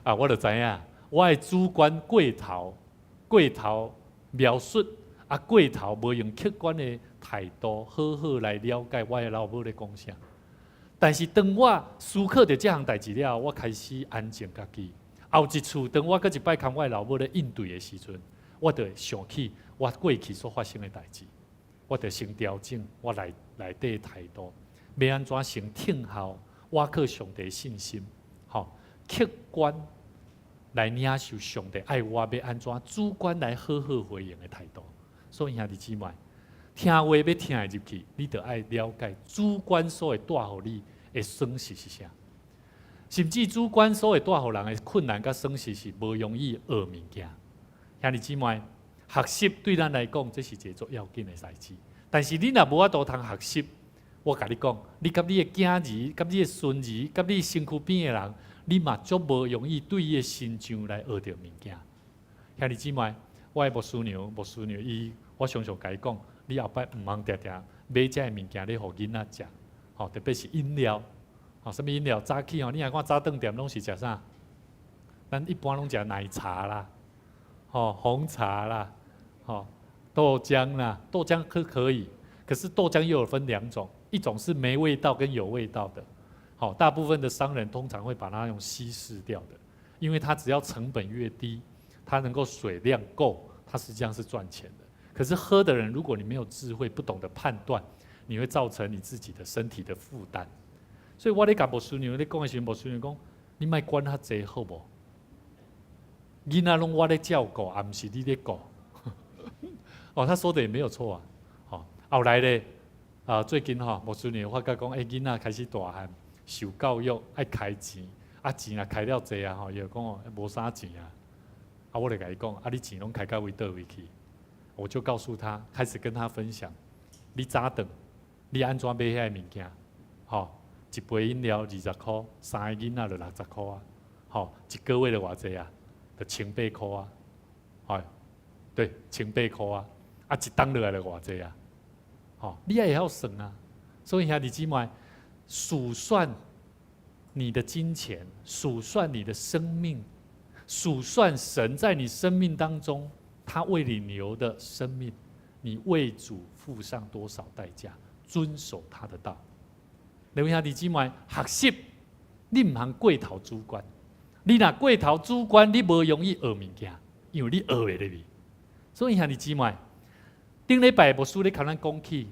啊，我就知影，我的主觀過頭，過頭描述，啊，過頭無用客觀的態度，好好來了解我的老母咧講啥。但是當我思考著這項代誌了後，我開始安靜家己。後一次，當我閣一擺共我的老母咧應對的時陣，我就會想起我過去所發生的代誌，我就先調整我內底的態度，欲按怎先聽候，倚靠上帝的信心，吼，客觀來領受上帝愛我，欲按怎主觀來好好回應的態度。所以兄弟姊妹，聽話欲聽會入去，你著愛了解主觀所會帶予你的損失是啥，甚至主觀所會帶予人的困難佮損失是無容易學物件。兄弟姊妹，學習對咱來講，這是一个足要緊的代誌。但是你若無法度通學習，我共你講，你佮你的囝兒、佮你的孫兒、佮你身軀邊的人，你嘛足無容易對伊的身上來學著物件。兄弟姊妹，我的牧師娘，牧師娘伊，我常常共伊講，你後擺毋通定定買這个物件咧，予囡仔食，吼，特別是飲料，吼，啥物飲料？早起吼，你若看早頓店攏是食啥？咱一般攏食奶茶啦，吼，紅茶啦，吼，豆漿啦，豆漿可可以，可是豆漿又有分兩種，一種是沒味道跟有味道的。好，大部分的商人通常會把它用稀釋掉的，因為它只要成本越低，它能夠水量夠，它實際上是賺錢的。可是喝的人，如果你沒有智慧，不懂得判斷，你會造成你自己的身體的負擔。所以我咧共牧師娘咧講的時陣，牧師娘講，你莫管遐濟好無？囡仔攏我咧照顧，啊毋是你咧顧。哦，他說的也沒有錯啊。好，後來咧，啊，最近吼，牧師娘發覺講，欸，囡仔開始大漢，受教育愛開錢，啊錢若開了濟啊，吼，伊就講哦，無啥錢啊。啊，我就共伊講，啊，你錢攏開到佗位去？我就告訴他，開始跟他分享，你早頓，你按怎買遐个物件？吼，一杯飲料20箍，三个囡仔就60箍啊。吼，一個月就偌濟啊？就千八箍啊。哎，對，千八箍啊。啊，一冬落來就偌濟啊？吼，你也會曉算啊。所以兄弟姊妹，數算你的金錢，數算你的生命，數算神在你生命當中，他為你留的生命，你為主付上多少代價，遵守他的道。你兄弟姊妹，學習你毋通過頭主觀，你若過頭主觀，你無容易學物件，因為你學會入去。所以兄弟姊妹，頂禮拜牧師咧共咱講起，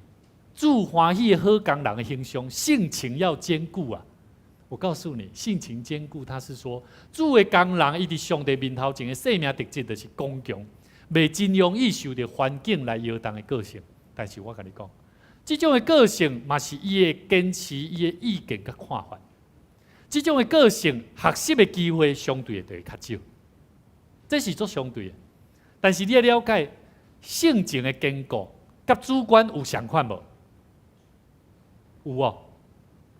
主歡喜的好工人的形象，性情要堅固啊！我告訴你，性情堅固，他是說主的工人，伊佇上帝面頭前的生命特質就是剛強，袂真容易受著環境來搖動的個性。但是我共你講，這種的個性嘛是伊會堅持伊的意見佮看法。這種的個性學習的機會相對的就會較少，這是做相對的。但是你欲了解性情的堅固，佮主觀有相款無？有哦。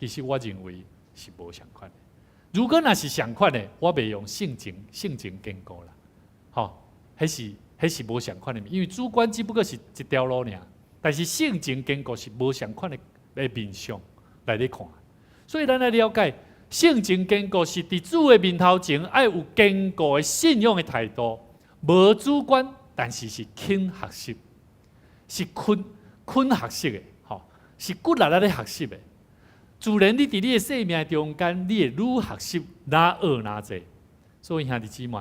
其實我認為是無相款的。如果若是相款的，我袂用性情堅固啦。吼，彼是無相款的，因為主觀只不過是一條路爾，但是性情堅固是無相款的面相來咧看。所以咱來了解性情堅固是佇主的面頭前愛有堅固的信仰的態度，無主觀，但是是肯學習，是肯學習的，吼，是骨力咧學習的。自然，你佇你的生命中間，你會愈學習，愈學愈濟。所以兄弟姊妹，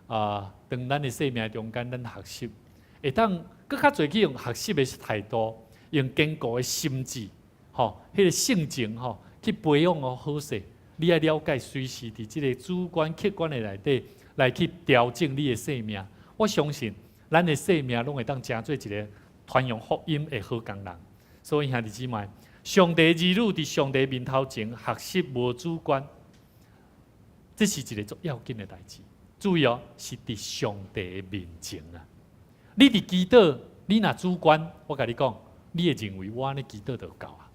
啊，當咱的生命中間，咱學習會當閣較濟去用學習的態度，用堅固的心志，吼，彼個性情吼，去培養予好勢。你愛了解，隨時佇這個主觀、客觀的內底來去調整你的生命。我相信，咱的生命攏會當成做一個傳揚福音的好工人。所以兄弟姊妹，上帝兒女佇上帝面頭前學習無主觀，這是一個足要緊的代誌。注意哦，是佇上帝的面前啊！你佇祈禱，你若主觀，我共你講，你會認為我按呢祈禱就夠啊。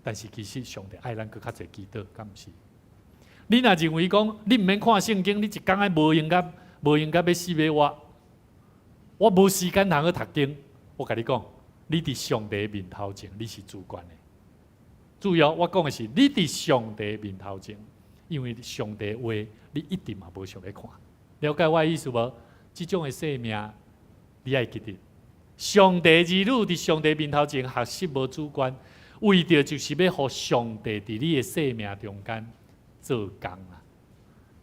但是其實上帝愛咱閣較濟祈禱，敢毋是？你若認為講你毋免看聖經，你一工愛無閒甲欲死欲活，我無時間通去讀經。我共你講，你佇上帝面頭前，你是主觀的。注意哦，我講的是你佇上帝面頭前，因為上帝話你一定嘛無想欲看。了解我的意思無？這種的生命，你愛記得，上帝兒女佇上帝面頭前學習無主觀，為著就是欲予上帝佇你的生命中間做工啊！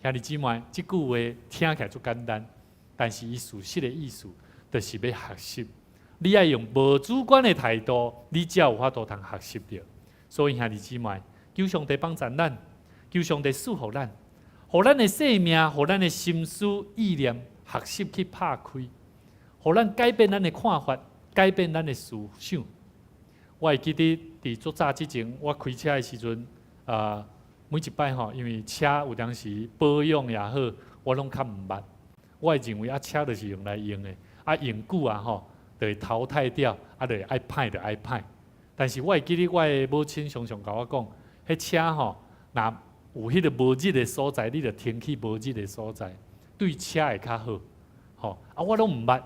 兄弟姊妹，這句話聽起來足簡單，但是伊事實的意思，就是欲學習。你愛用無主觀的態度，你才有法度通學習著。所以兄弟姊妹，求上帝幫助咱，求上帝賜福咱，予咱的生命，予咱的心思意念學習去拍開，予咱改變咱的看法，改變咱的思想。我會記得佇足早之前，我開車的時陣，啊，每一擺吼，因為車有當時保養也好，我攏較毋捌。我會認為啊，車就是用來用的，啊用久啊吼，就會淘汰掉，啊就會愛歹就愛歹。但是我會記得我的母親常常共我講，彼車吼，若有彼個無熱的所在，你就停去無熱的所在，對車會較好。吼，啊我攏毋捌。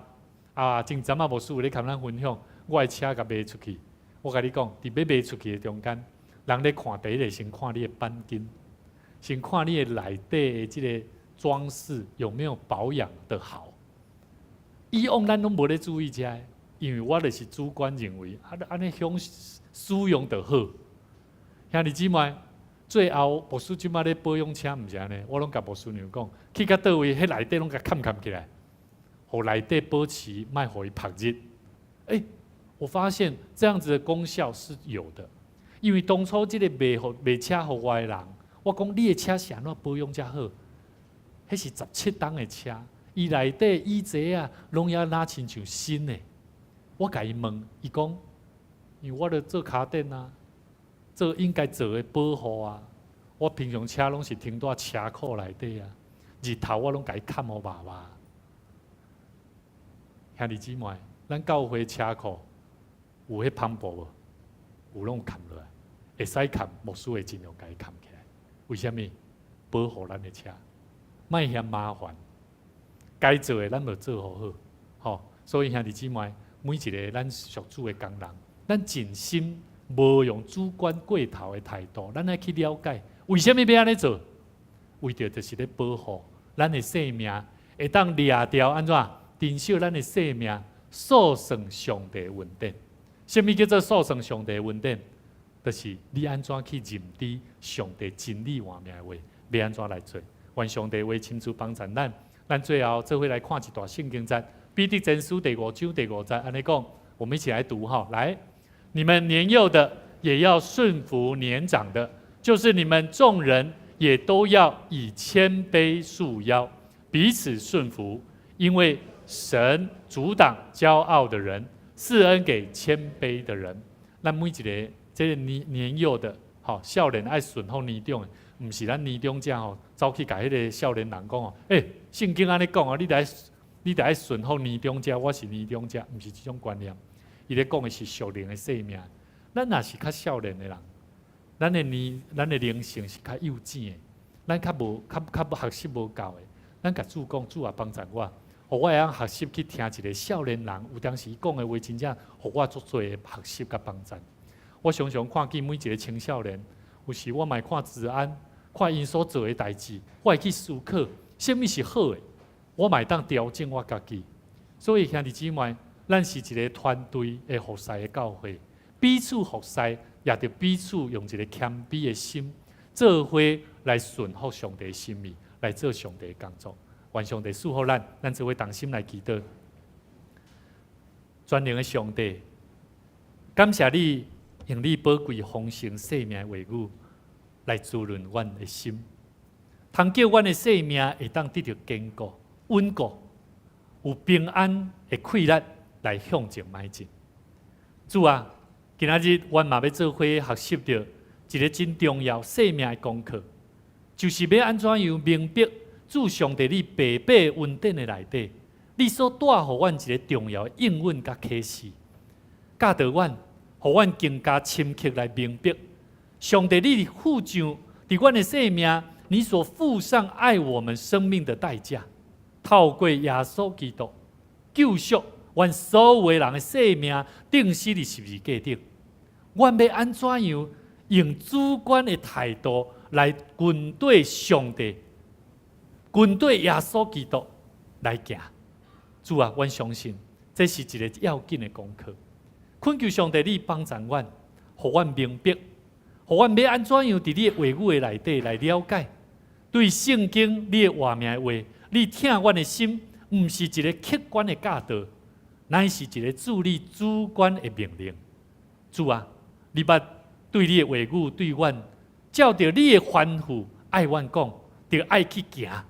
啊，前陣仔牧師有咧共咱分享，我的車共賣出去，我共你講，佇欲賣出去的中間，人咧看第一個先看你的鈑金，先看你的內底的這個裝飾，有沒有保養得好？以往咱攏無咧注意這个，因為我就是主觀認為，啊按呢享使用就好。兄弟姊妹，最後牧師這擺咧保養車，毋是按呢，我攏共牧師娘講，去到佗位，彼內底攏共崁崁起來，予內底保持，莫予伊曝熱。欸，我發現這樣子的功效是有的，因為當初這個賣車予我的人，我講你的車是按怎保養才好？彼是17冬的車，伊內底椅子啊，攏猶若親像新的。我共伊問，伊講，因為我咧做跤電啊，做應該做的保護啊。我平常車攏是停佇車庫內底啊，日頭我攏共伊崁予密密。兄弟姊妹，咱教會車庫有彼帆布無？有攏有崁落來，會使崁，牧師會盡量共伊崁起來。為啥物？保護咱的車，莫嫌麻煩。該做的咱就做予好，吼。所以兄弟姊妹，每一个咱屬主的工人，咱盡心無用主觀過頭的態度，咱愛去了解為啥物欲按呢做？為著就是咧保護咱的生命，會當掠著按怎？珍惜咱的生命，數算上帝恩典。啥物叫做數算上帝恩典？就是你按怎去認知上帝真理活命的話，欲按怎來做？願上帝話親自幫助咱。咱最後做伙來看一段聖經節，彼得前書第五章第五節，按呢講，我們一起來讀哈。來，你們年幼的也要順服年長的，就是你們眾人也都要以謙卑束腰，彼此順服，因為神阻擋驕傲的人，賜恩給謙卑的人。咱每一个這个年幼的，吼，少年愛順服年長的，毋是咱年長者吼，走去共彼个少年人講哦，欸，聖經按呢講哦，你著愛順服年長者，我是年長者，毋是這種觀念。伊咧講的是屬靈的生命。咱若是較少年的人，咱的靈性是較幼稚的，咱較無較較學習無夠的。咱共主講，主啊幫助我，予我會曉學習去聽一个少年人，有當時伊講的話，真正予我足濟的學習佮幫助。我常常看見每一个青少年，有時我嘛會看治安，看𪜶所做的代誌，我會去思考，啥物是好的，我嘛會當調整我家己。所以兄弟姊妹，咱是一个團隊的服侍的教會，彼此服侍，也著彼此用一个謙卑的心，做伙來順服上帝心意，來做上帝的工作。願上帝賜福咱，咱做伙同心來祈禱。全能的上帝，感謝你用你寶貴豐盛生命的話語來滋潤阮的心，通叫阮的生命會當得著堅固、穩固，有平安的氣力來向前邁進。主啊，今仔日阮嘛欲做伙學習著一个真重要生命的功課，就是欲按怎樣明白主上帝你白白恩典的內底，你所帶予阮一个重要的應允佮啟示，教導阮，予阮更加深刻來明白，上帝你付上佇阮的生命，你所付上愛我們生命的代價，透過耶穌基督救贖阮所有人的生命，釘死佇十字架頂。阮欲按怎樣用主觀的態度來跟綴上帝，跟綴耶穌基督來行？主啊，阮相信這是一个要緊的功課。懇求上帝，你幫助阮，予阮明白，予阮欲按怎樣佇你的話語的內底來了解，對聖經你的活命的話，你疼阮的心，毋是一个客觀的教導，乃是一个主你主觀的命令。主啊，你捌對你的話語對阮，照著你的吩咐，愛阮講，著愛去行，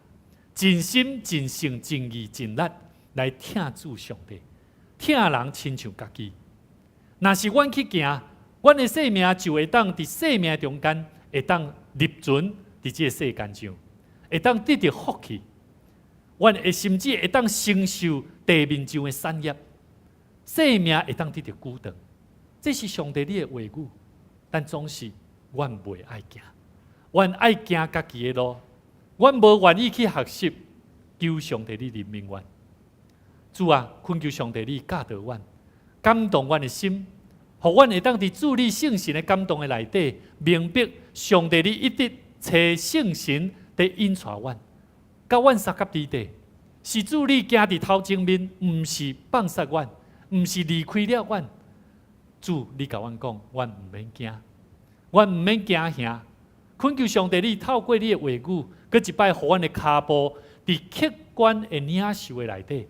盡心盡性盡意盡力來疼主上帝，疼人親像家己。若是阮去行，阮的生命就會當佇生命中間，會當立存佇這个世間上，會當得著福氣。阮會甚至會當承受地面上的產業，生命會當得著久長。這是上帝你的話語，但總是阮袂愛行，阮愛行家己的路，阮無願意去學習，求上帝你憐憫阮。主啊，懇求上帝你教導阮，感動阮的心，予阮會當佇主你聖神的感動的內底，明白上帝你一直差聖神佇引帶阮。佮阮相佮伫地，是主你行佇頭前面，毋是放殺阮，毋是離開了阮。主，你共阮講，阮毋免驚，阮毋免驚嚇。懇求上帝，你透過你的話語，閣一擺予阮的跤步佇客觀的領受的內底，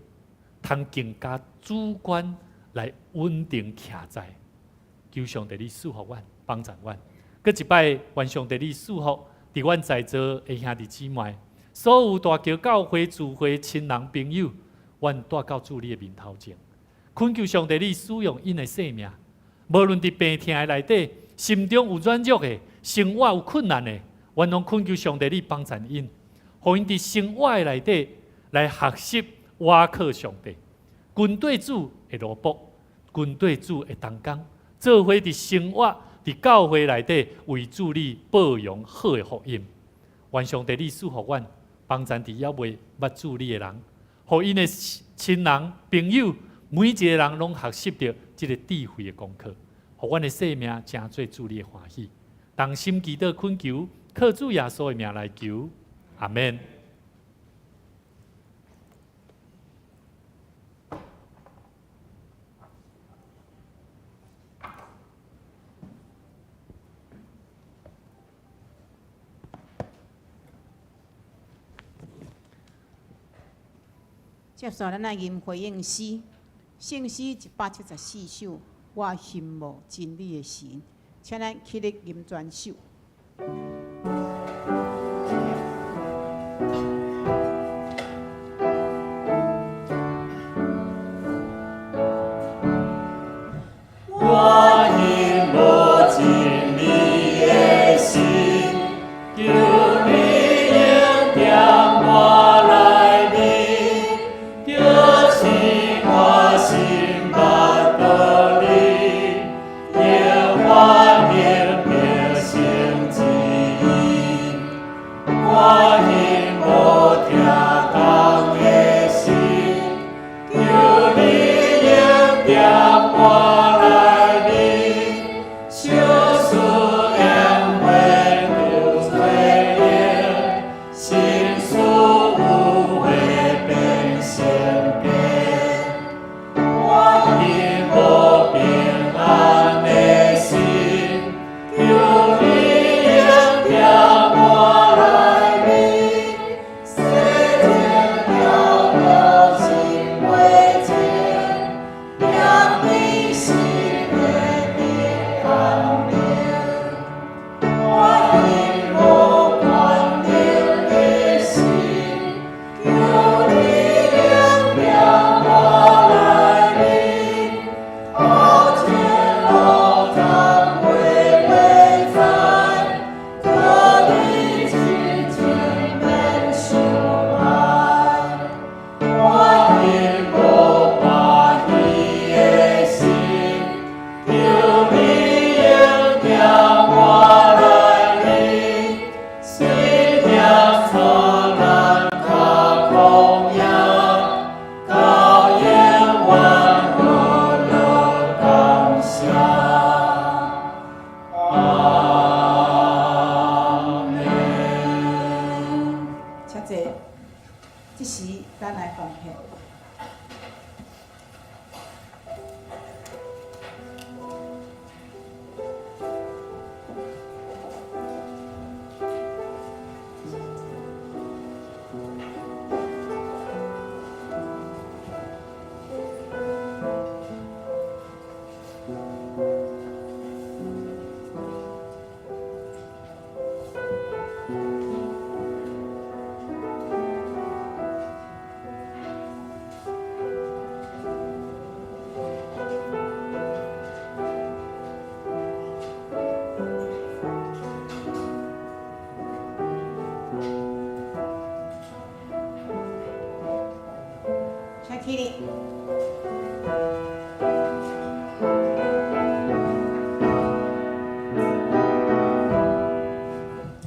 通更加主觀來穩定徛在。求上帝你賜福阮，幫助阮。閣一擺，願上帝你賜福佇阮在座的兄弟姊妹，所有大橋教會、聚會親人朋友，阮帶到主你的面頭前，懇求上帝你使用𪜶的生命，無論佇病痛的內底，心中有軟弱的，生活有困難的，阮攏懇求上帝你幫助𪜶，予𪜶佇生活的內底來學習倚靠上帝，跟綴主的奴僕，跟綴主的同工，做伙佇生活佇教會內底為主你報揚好的福音。願上帝你賜福阮，幫助佇猶未捌主你的人，予𪜶的親人朋友，每一個人攏學習著這个智慧的功課，予阮的生命成做主你的歡喜。同心祈禱懇求，靠主耶穌的名來求，阿們。接續咱來吟回應詩，聖詩174首，我欣慕真理的神，請咱起立吟全首。我欣慕真理的神，求你恩典我內面，就是我心捌道理，耶和華明明成旨意。我欣慕聽講的心，求你恩典我內面，小事恩惠拄做用，心事有話變成假。我欣慕平安的心，求你恩典我內面，洗淨了了心袂淨，念你心的平安明。我欣慕權能的神，求你恩典我內面，頭前路障話袂知，可你真情免相愛。我欣慕歡喜的心，求你恩典我內面，雖行錯難較曠野，到永遠和樂感謝。阿們。請坐。這時，咱來奉獻。請起立。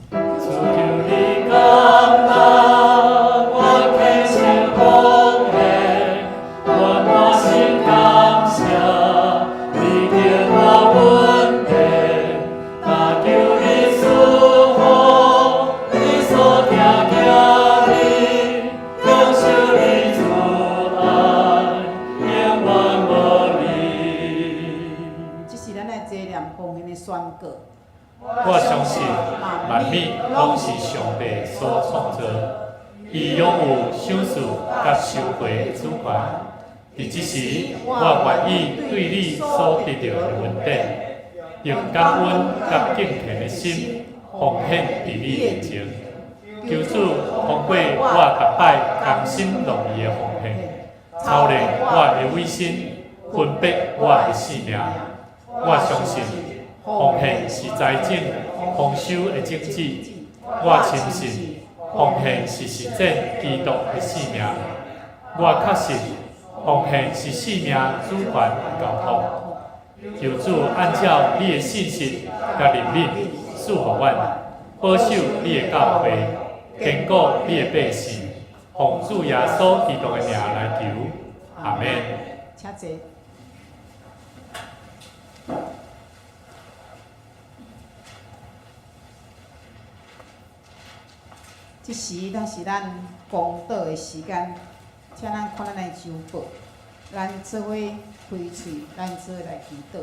主求你甘納，我虔誠奉獻，我滿心感謝，你給我恩典，但求你賜福，你所疼囝兒，告。我相信萬物攏是上帝所創造，伊擁有賞賜佮收回的主權。佇這時，我願意對你所得著的恩典，用感恩佮敬虔的心奉獻佇你面前。求主通過我逐擺甘心樂意的奉獻，操練我的委身，分別我的性命。我相信奉獻是財政豐收的種子。我深信奉獻是實踐基督的性命。我確信奉獻是性命主權的交託。求主按照你的信實佮憐憫賜予阮，保守你的教會，堅固你的百姓。奉主耶穌基督的名來求，阿們。請坐。這時，咱是咱公禱的時間，請咱看咱的周報，咱做伙開喙，咱做伙來祈禱。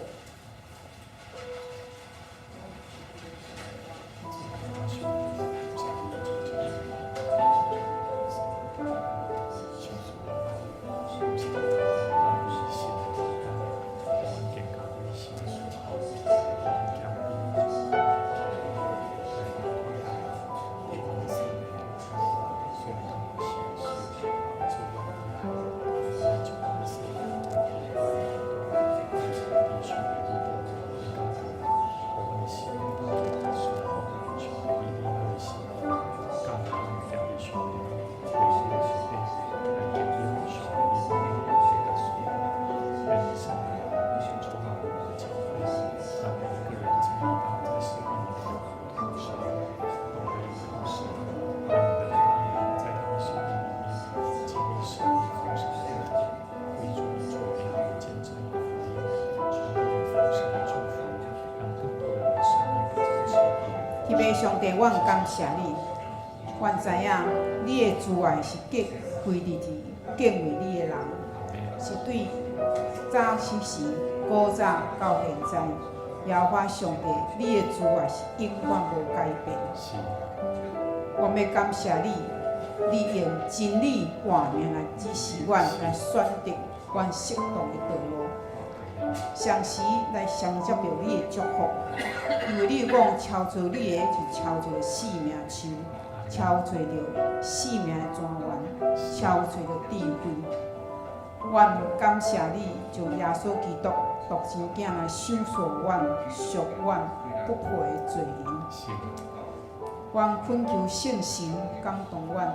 天父上帝，阮感謝你，阮知影你的慈愛是敬歸佇敬畏你的人，是對早時時古早到現在，耶和華上帝，你的慈愛是永遠無改變。我欲感謝你，你用真理活命來指示阮，來選擇阮適當的道路。同時來銜接著你的祝福，因為你講超做你的，就超做生命樹，超做著生命的泉源，超做著智慧。阮感謝你，將耶穌基督獨生囝來賞賜阮、贖阮不配的罪人。阮懇求聖神感動阮，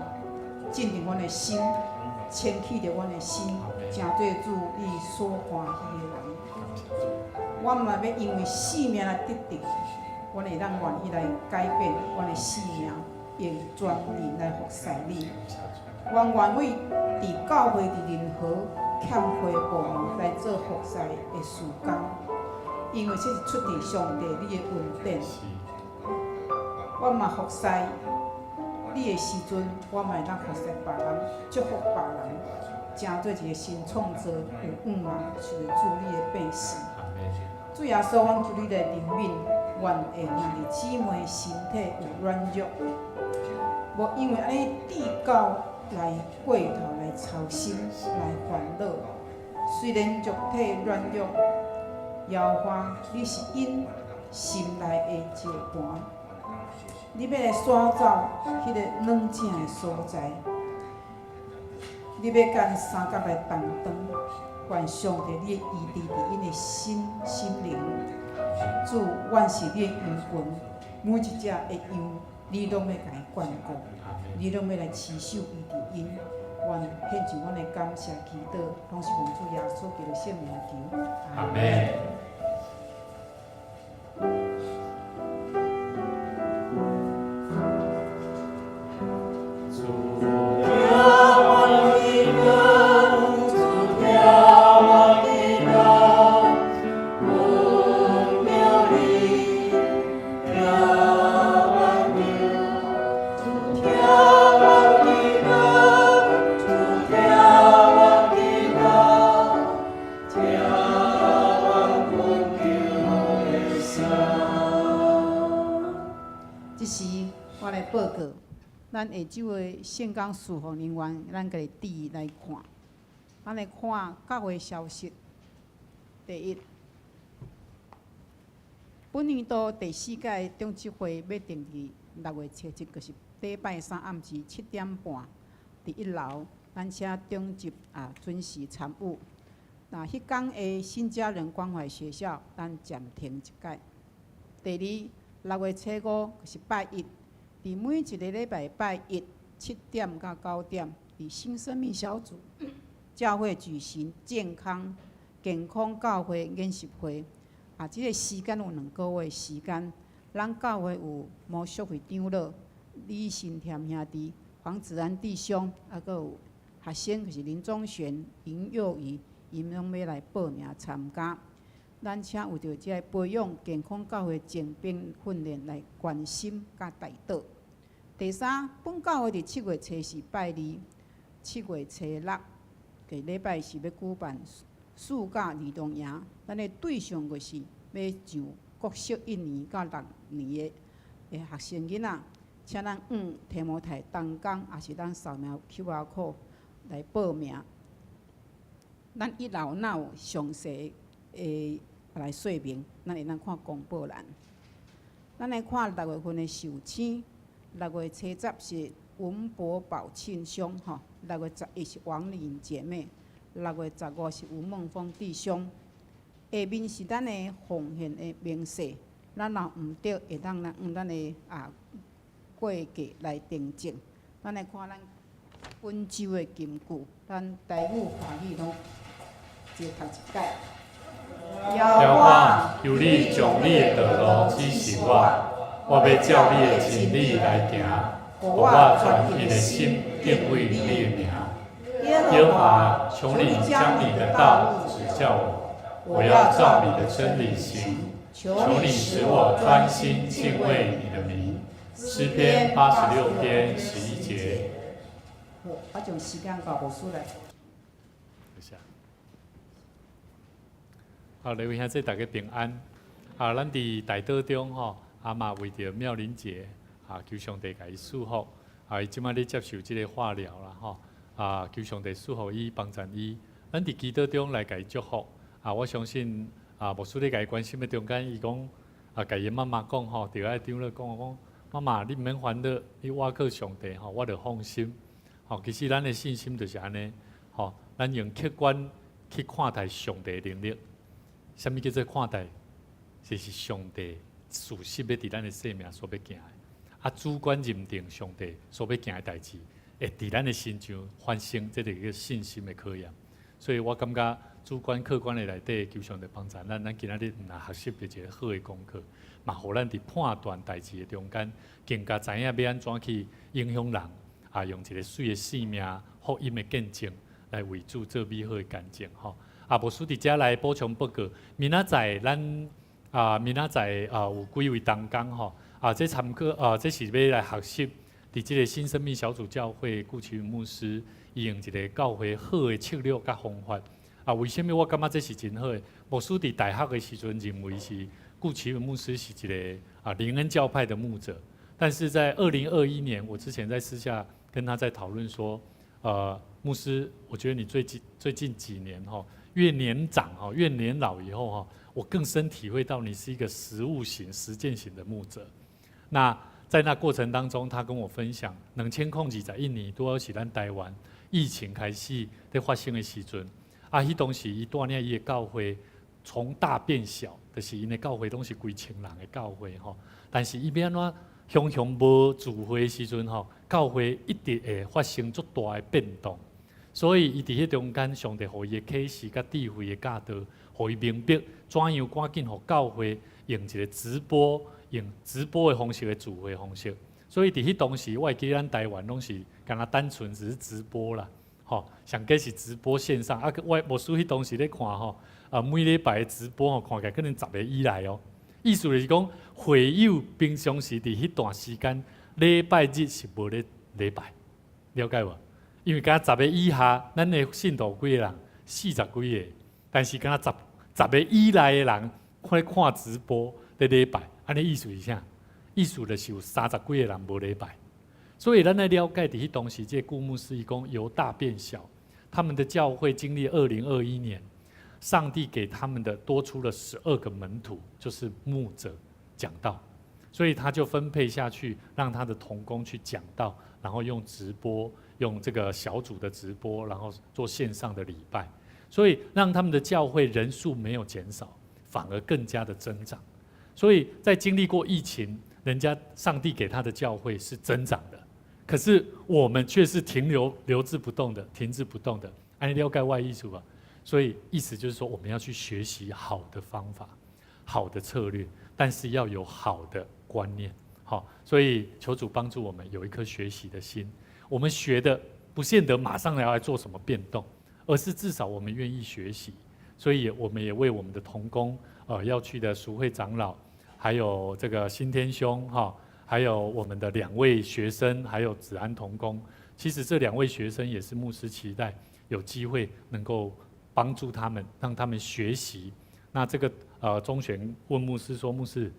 鎮定阮的心，清氣著阮的心，成做主你所歡喜的人。阮嘛欲因為性命來得著，阮會當願意來改變阮的性命，用全人來服侍你。阮願意佇教會佇任何欠缺的部門來做服侍的事工，因為這是出自上帝你的恩典。阮嘛服侍你的時陣，我嘛會當服侍別人，祝福別人，成做一個新創造有向望，屬於主你的百姓。主耶穌，阮求你來憐憫阮的兄弟姊妹身體有軟弱，無因為按呢計較來過頭來操心來煩惱。雖然肉體軟弱，耶和華你是𪜶心內的石盤，你欲來徙走彼个軟正的所在，你欲佮𪜶相佮來同當。願上帝你的醫治佇𪜶的心心靈。主，阮是你的羊群，每一隻的羊，你攏欲共伊眷顧，你攏欲來持守醫治𪜶。願獻上阮的感謝祈禱，攏是奉主耶穌基督聖名求。阿們。主聽阮祈咱下晝的聖工事奉人員，咱家己來看。咱來看教會消息。第一，本年度第四屆長執會欲定佇6月7日，就是禮拜三暗時7點半，佇一樓，咱請長執啊準時參與。那彼工的新家人關懷學校，咱暫停一屆。第二，六月初五就是拜一，佇每一个禮拜拜一7點到9點，佇新生命小組教會舉行健康教會研習會。啊，這个時間有2個月時間，咱教會有摩淑慧長老、李新添兄弟、黃子安弟兄，啊，閣有學生就是林宗玄、林幼儀，𪜶攏欲來報名參加。咱請為著這个培養健康教會精兵訓練來關心佮代禱。第三，本教會佇7月初四拜二、7月初六，個禮拜是欲舉辦暑假兒童營，咱的對象就是欲上國小一年到六年的學生囡仔，請咱向提摩太同工，抑是咱掃描 QR code 來報名。咱一樓若有詳細的來說明，咱會當看公布欄。咱來看六月份的壽星，六月初十是文博寶慶兄吼，6月11是王玲姐妹，6月15是吳夢峰弟兄。下面是咱的奉獻的明細，咱若毋著會當來用咱的啊過價來訂正。咱來看咱本週的金句，咱台語、華語攏齊讀一擺。耶和華，求你將你的道路指示我，我欲照你的真理來行，予我專一的心敬畏你的名。耶和華，求你將你的道指教我，我要照你的真理行。求你使我專心敬畏你的名。詩篇86篇11節。好，我將時間交牧師來。多謝。好，各位兄弟大家平安。啊，咱佇代禱中吼，啊嘛為著妙玲姐，啊求上帝共伊賜福。啊，伊這擺咧接受這个化療啦，吼。啊，求上帝賜福伊，幫贊伊。咱佇祈禱中來共伊祝福。啊，我相信啊，牧師咧共伊關心的中間，伊講啊，共伊媽媽講吼，佇愛長老講講，媽媽你毋免煩惱，你倚靠上帝吼，我就放心。吼，其實咱的信心就是按呢，吼，咱用客觀去看待上帝的能力。啥物叫做看待？就是上帝事實欲佇咱的生命所欲行的，啊，主觀認定上帝所欲行的代誌，會佇咱的身上發生，這就叫信心的考驗。所以我感覺主觀客觀的內底，求上帝幫助咱，咱今仔日毋但學習著一个好的功課，嘛予咱佇判斷代誌的中間，更加知影欲按怎去影響人，啊，用一个媠的生命、福音的見證來為主做美好的見證，吼。啊，牧師佇遮來補充報告，明仔載咱啊，明仔載啊有幾位同工吼，啊，這參考啊，這是欲來學習佇這个新生命小組教會顧啟雲牧師，伊用一个教會好的策略佮方法。啊，為啥物我感覺這是真好的？牧師佇大學的時陣認為是顧啟雲牧師是一个啊靈恩教派的牧者，但是在2021年，我之前在私下跟他在討論說，牧師，我覺得你最近幾年吼，越年長吼，越年老以後吼，我更深體會到你是一個實務型、實踐型的牧者。那在那過程當中，他跟我分享，2021年拄好是咱台灣疫情開始咧發生的時陣，啊，彼當時伊帶領伊的教會從大變小，就是𪜶的教會攏是幾千人的教會吼，但是伊欲按怎常常無聚會的時陣吼，教會一直會發生足大的變動。所以伊佇彼中間，上帝予伊的啟示佮智慧的教導，予伊明白怎樣趕緊予教會用一个直播，用直播的方式的聚會方式。所以佇彼當時，我會記得咱台灣攏是敢若單純只是直播啦，吼，上濟是直播線上。啊，我牧師彼當時咧看吼，啊，每禮拜的直播吼，看起來可能十个以內哦。意思就是講，會友平常時佇彼段時間，禮拜日是無咧禮拜，了解無？因為敢若十个以下，咱的信徒幾个人？四十幾个，但是敢若十個以內的人看看直播咧禮拜，按呢意思是啥？意思就是有三十幾个人無禮拜。所以咱來了解，佇彼當時，這個顧牧師伊講由大變小，他們的教會經歷2021年，上帝給他們的多出了12個門徒，就是牧者講道，所以他就分配下去，讓他的同工去講道，然後用直播，用這個小組的直播，然後做線上的禮拜，所以讓他們的教會人數沒有減少，反而更加的增長。所以在經歷過疫情，人家上帝給他的教會是增長的，可是我們卻是停留留滯不動的，停滯不動的。按了解我的意思吧？所以意思就是說，我們要去學習好的方法、好的策略，但是要有好的觀念。好，所以求主幫助我們有一顆學習的心。我們學的不見得馬上要來做什麼變動，而是至少我們願意學習。所以我們也為我們的同工，要去的淑慧長老，還有這個新天兄哈，還有我們的兩位學生，還有子安同工。其實這兩位學生也是牧師期待有機會能夠幫助他們，讓他們學習。那這個鍾璇問牧師說：“牧師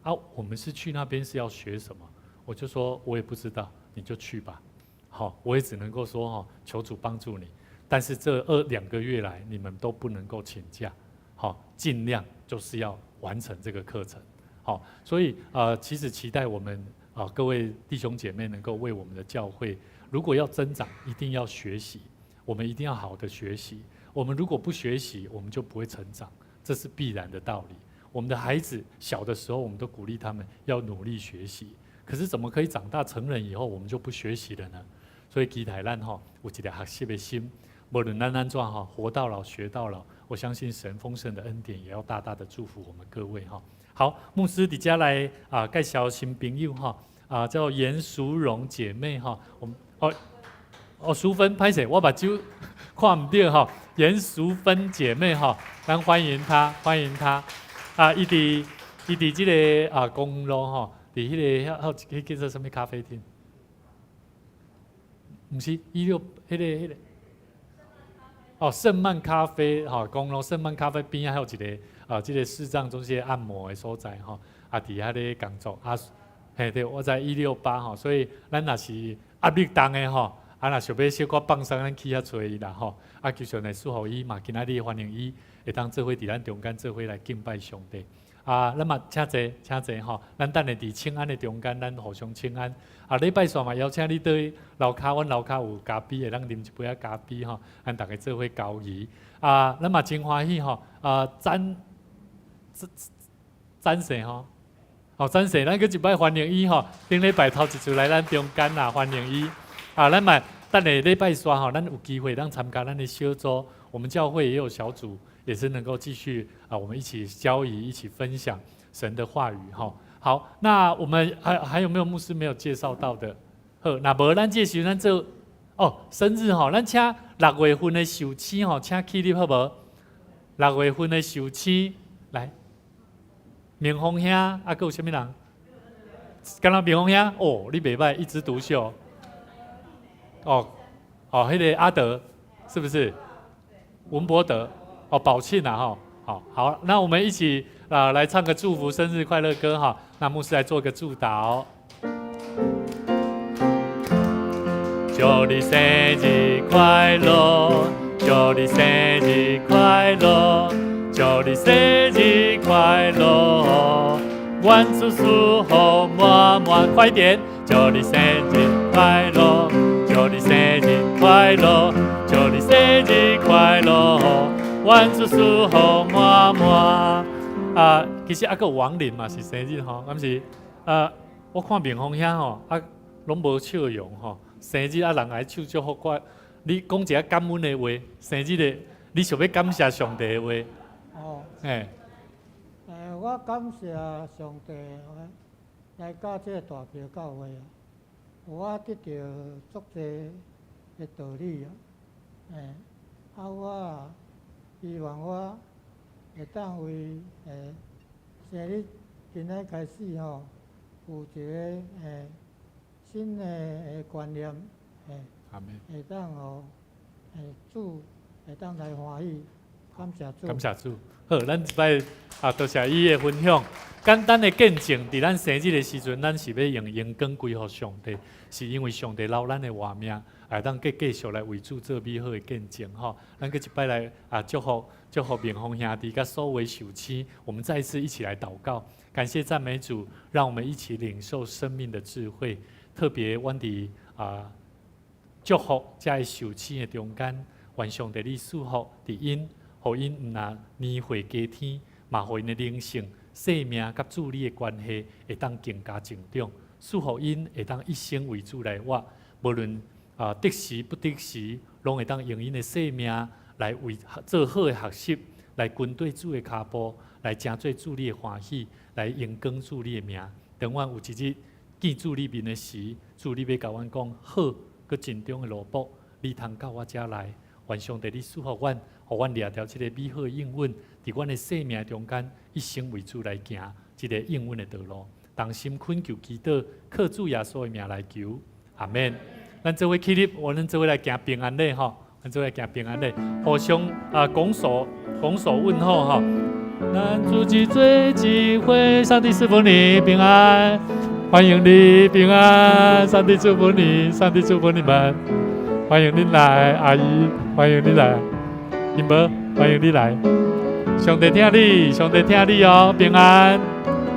啊，我們是去那邊是要學什麼？”我就說：“我也不知道，你就去吧。”好，我也只能夠說哈，求主幫助你。但是這2個月來，你們都不能夠請假，好，盡量就是要完成這個課程。好，所以其實期待我們啊各位弟兄姐妹能夠為我們的教會，如果要增長，一定要學習，我們一定要好的學習。我們如果不學習，我們就不會成長，這是必然的道理。我們的孩子小的時候，我們都鼓勵他們要努力學習，可是怎麼可以長大成人以後，我們就不學習了呢？所以期待咱吼有一個學習的心，無論咱按怎吼，活到老學到老。我相信神豐盛的恩典也要大大的祝福我們各位哈。好，牧師佇遮來啊，介紹新朋友哈啊，叫嚴淑榮姐妹哈。我們哦哦，淑芬，歹勢，我目睭看毋著哈。嚴淑芬姐妹哈，咱歡迎她，歡迎她啊！伊佇這個啊公路吼，佇彼個遐彼叫做啥物咖啡廳？毋是16彼個。哦，聖曼咖啡，吼，公路聖曼咖啡邊仔還有一個啊，這個視障中心按摩的所在，吼，啊，佇遐咧工作，啊，嘿對，我在168吼，所以咱若是壓力重的吼，啊，若想欲小可放鬆，咱去遐揣伊啦，吼，啊，求上帝賜福伊嘛，今仔日歡迎伊會當做伙佇咱中間做伙來敬拜上帝。啊，咱嘛請坐，請坐吼，咱等下佇請安的中間，咱互相請安。啊，禮拜四嘛邀請你佇樓跤，阮樓跤有咖啡，會當啉一杯仔咖啡吼，咱逐家做伙交誼。啊，咱嘛真歡喜吼，啊，詹詹詹生吼，哦，詹生，咱閣一擺歡迎伊吼，頂禮拜頭一次來咱中間啦，歡迎伊。啊，咱嘛等下禮拜四吼，咱有機會當參加咱的小組，我們教會也有小組。也是能夠繼續啊，我們一起交誼，一起分享神的話語哈。好，那我們還有沒有牧師沒有介紹到的？好，那無咱這時咱做哦，生日吼，咱請6月份的壽星吼，請起立好無？六月份的壽星來，明峰兄啊，閣有啥物人？敢若明峰兄哦，你袂䆀，一枝獨秀。哦哦，彼個阿德是不是？文博德。哦，寶慶啊，哈，好好，那我們一起啊來唱個祝福生日快樂歌哈。那牧師來做個祝禱。祝你生日快樂，祝你生日快樂，祝你生日快樂，願主賜福滿滿，快點！祝你生日快樂，祝你生日快樂，祝你生日快樂。願主賜福滿滿啊！其實啊，閣有王林嘛是生日吼，敢是？啊，我看明峰兄吼，啊，攏無笑容吼。生日啊，人愛唱祝福歌，你講一下感恩的話，生日的，你想欲感謝上帝的話。哦。嘿。我感謝上帝，來到這個大橋教會啊，予我得著足濟的道理啊。啊，我希望我會當為生日今仔開始吼，有一個新的觀念，會當予主會當來歡喜，感謝主。感謝主。好，咱一擺啊，多謝伊的分享。簡單的見證，佇咱生日的時陣，咱是欲用榮光歸予上帝，是因為上帝留咱的活命，會當繼繼續來為主做美好的見證吼。咱閣一擺來啊，祝福祝福明峰兄弟佮所有壽星，我們再一次一起來禱告，感謝讚美主，讓我們一起領受生命的智慧。特別阮佇啊祝福遮个壽星的中間，願上帝你賜福佇𪜶，予𪜶毋若年歲加添，嘛予𪜶的靈性、生命佮主你的關係會當更加成長，賜予𪜶會當一生為主來活，無論啊得時不得時，攏會當用𪜶的生命來為做好的學習，來跟綴主的跤步，來成做主你的歡喜，來榮光主你的名。當阮有一日見主你面的時，主你欲共阮講好，閣盡忠的奴僕，你通到我遮來，願上帝你賜福阮，予阮掠著這个美好的應允，佇阮的生命中間，一生為主來行這个應允的道路。同心懇求祈禱，靠主耶穌的名來求，阿門。咱做伙起立，我們做伙來行平安禮吼，咱做伙來行平安禮，互相啊拱手拱手問候吼。咱主起做一伙，上帝賜福你平安，歡迎你平安，上帝祝福你，上帝祝福你們，歡迎你來，阿姨，歡迎你來，金寶，歡迎你來，上帝疼你，上帝疼你哦，平安，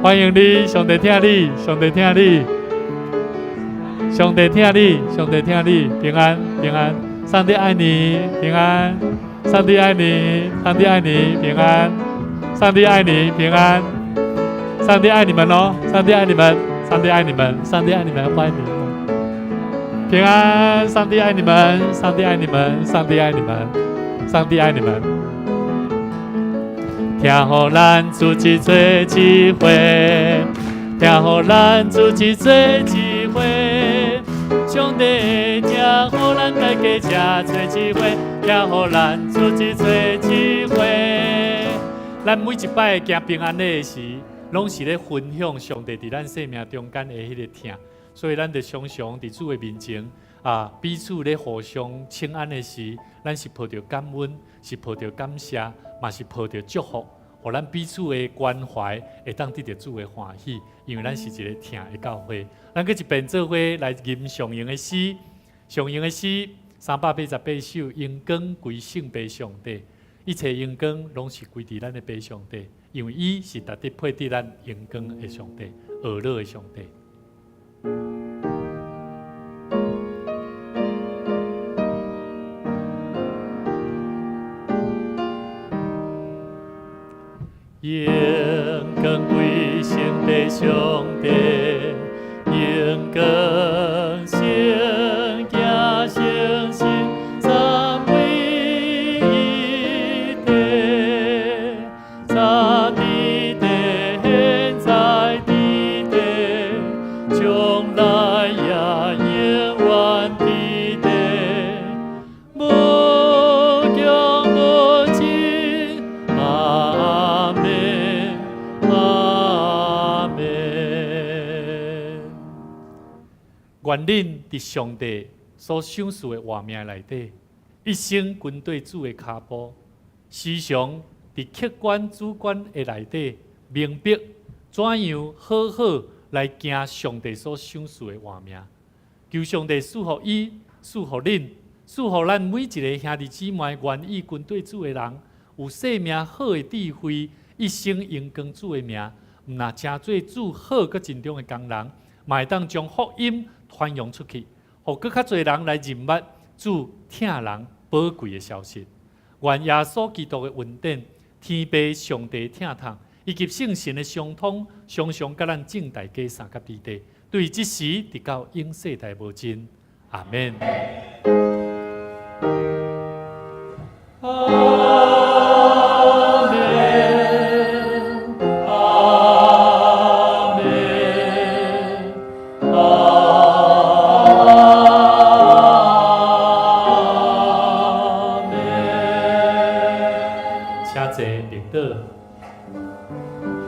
歡迎你，上帝疼你，上帝疼你，上帝疼你，上帝疼你，平安平安，上帝愛你，平安，上帝愛你，上帝愛你，平安，上帝愛你，平安，上帝愛你們哦，上帝愛你們，上帝愛你們，上帝愛你們，歡迎你們，平安，上帝愛你們，上帝愛你們，上帝愛你們，上帝愛你們。疼予咱主一做一伙，疼予咱主一做一伙，上帝疼予咱大家這做一伙，疼予咱主一做一伙。咱每一擺行平安禮的時，攏是咧分享上帝佇咱生命中間的彼个疼，所以咱就常常佇主的面前啊，彼此咧互相請安的時，咱是抱著感恩，是抱著感謝，嘛是抱著祝福，予咱彼此的關懷會當得著主的歡喜，因為咱是一个疼的教會。咱閣一遍做伙來吟上用的詩，上用的詩388首，榮光歸聖父上帝，一切榮光攏是歸佇咱的父上帝，因為伊是值得配得咱榮光的上帝，呵咾的上帝。榮光歸聖父上帝，榮光聖子聖神三位一體，早佇地，現在佇地，將來也永遠佇地，無窮無盡，阿們，阿們。願恁佇上帝所賞賜的活命內底，一生跟綴主的跤步，時常佇客觀主觀的內底，明白怎樣好好來行上帝所賞賜的活命。求上帝賜予伊，賜予恁，賜予咱每一个兄弟姊妹願意跟綴主的人，有生命好的智慧，一生榮光主的名，毋若成做主好閣盡忠的工人，嘛會當將福音傳揚出去，予閣較濟人來認捌主疼人寶貴的消息。願耶穌基督的恩典、天父上帝疼痛，以及聖神的相通，常常佮咱眾大家相佮佇地，對這時直到永世代無盡。阿們。阿們，阿們，阿們。請坐，默禱。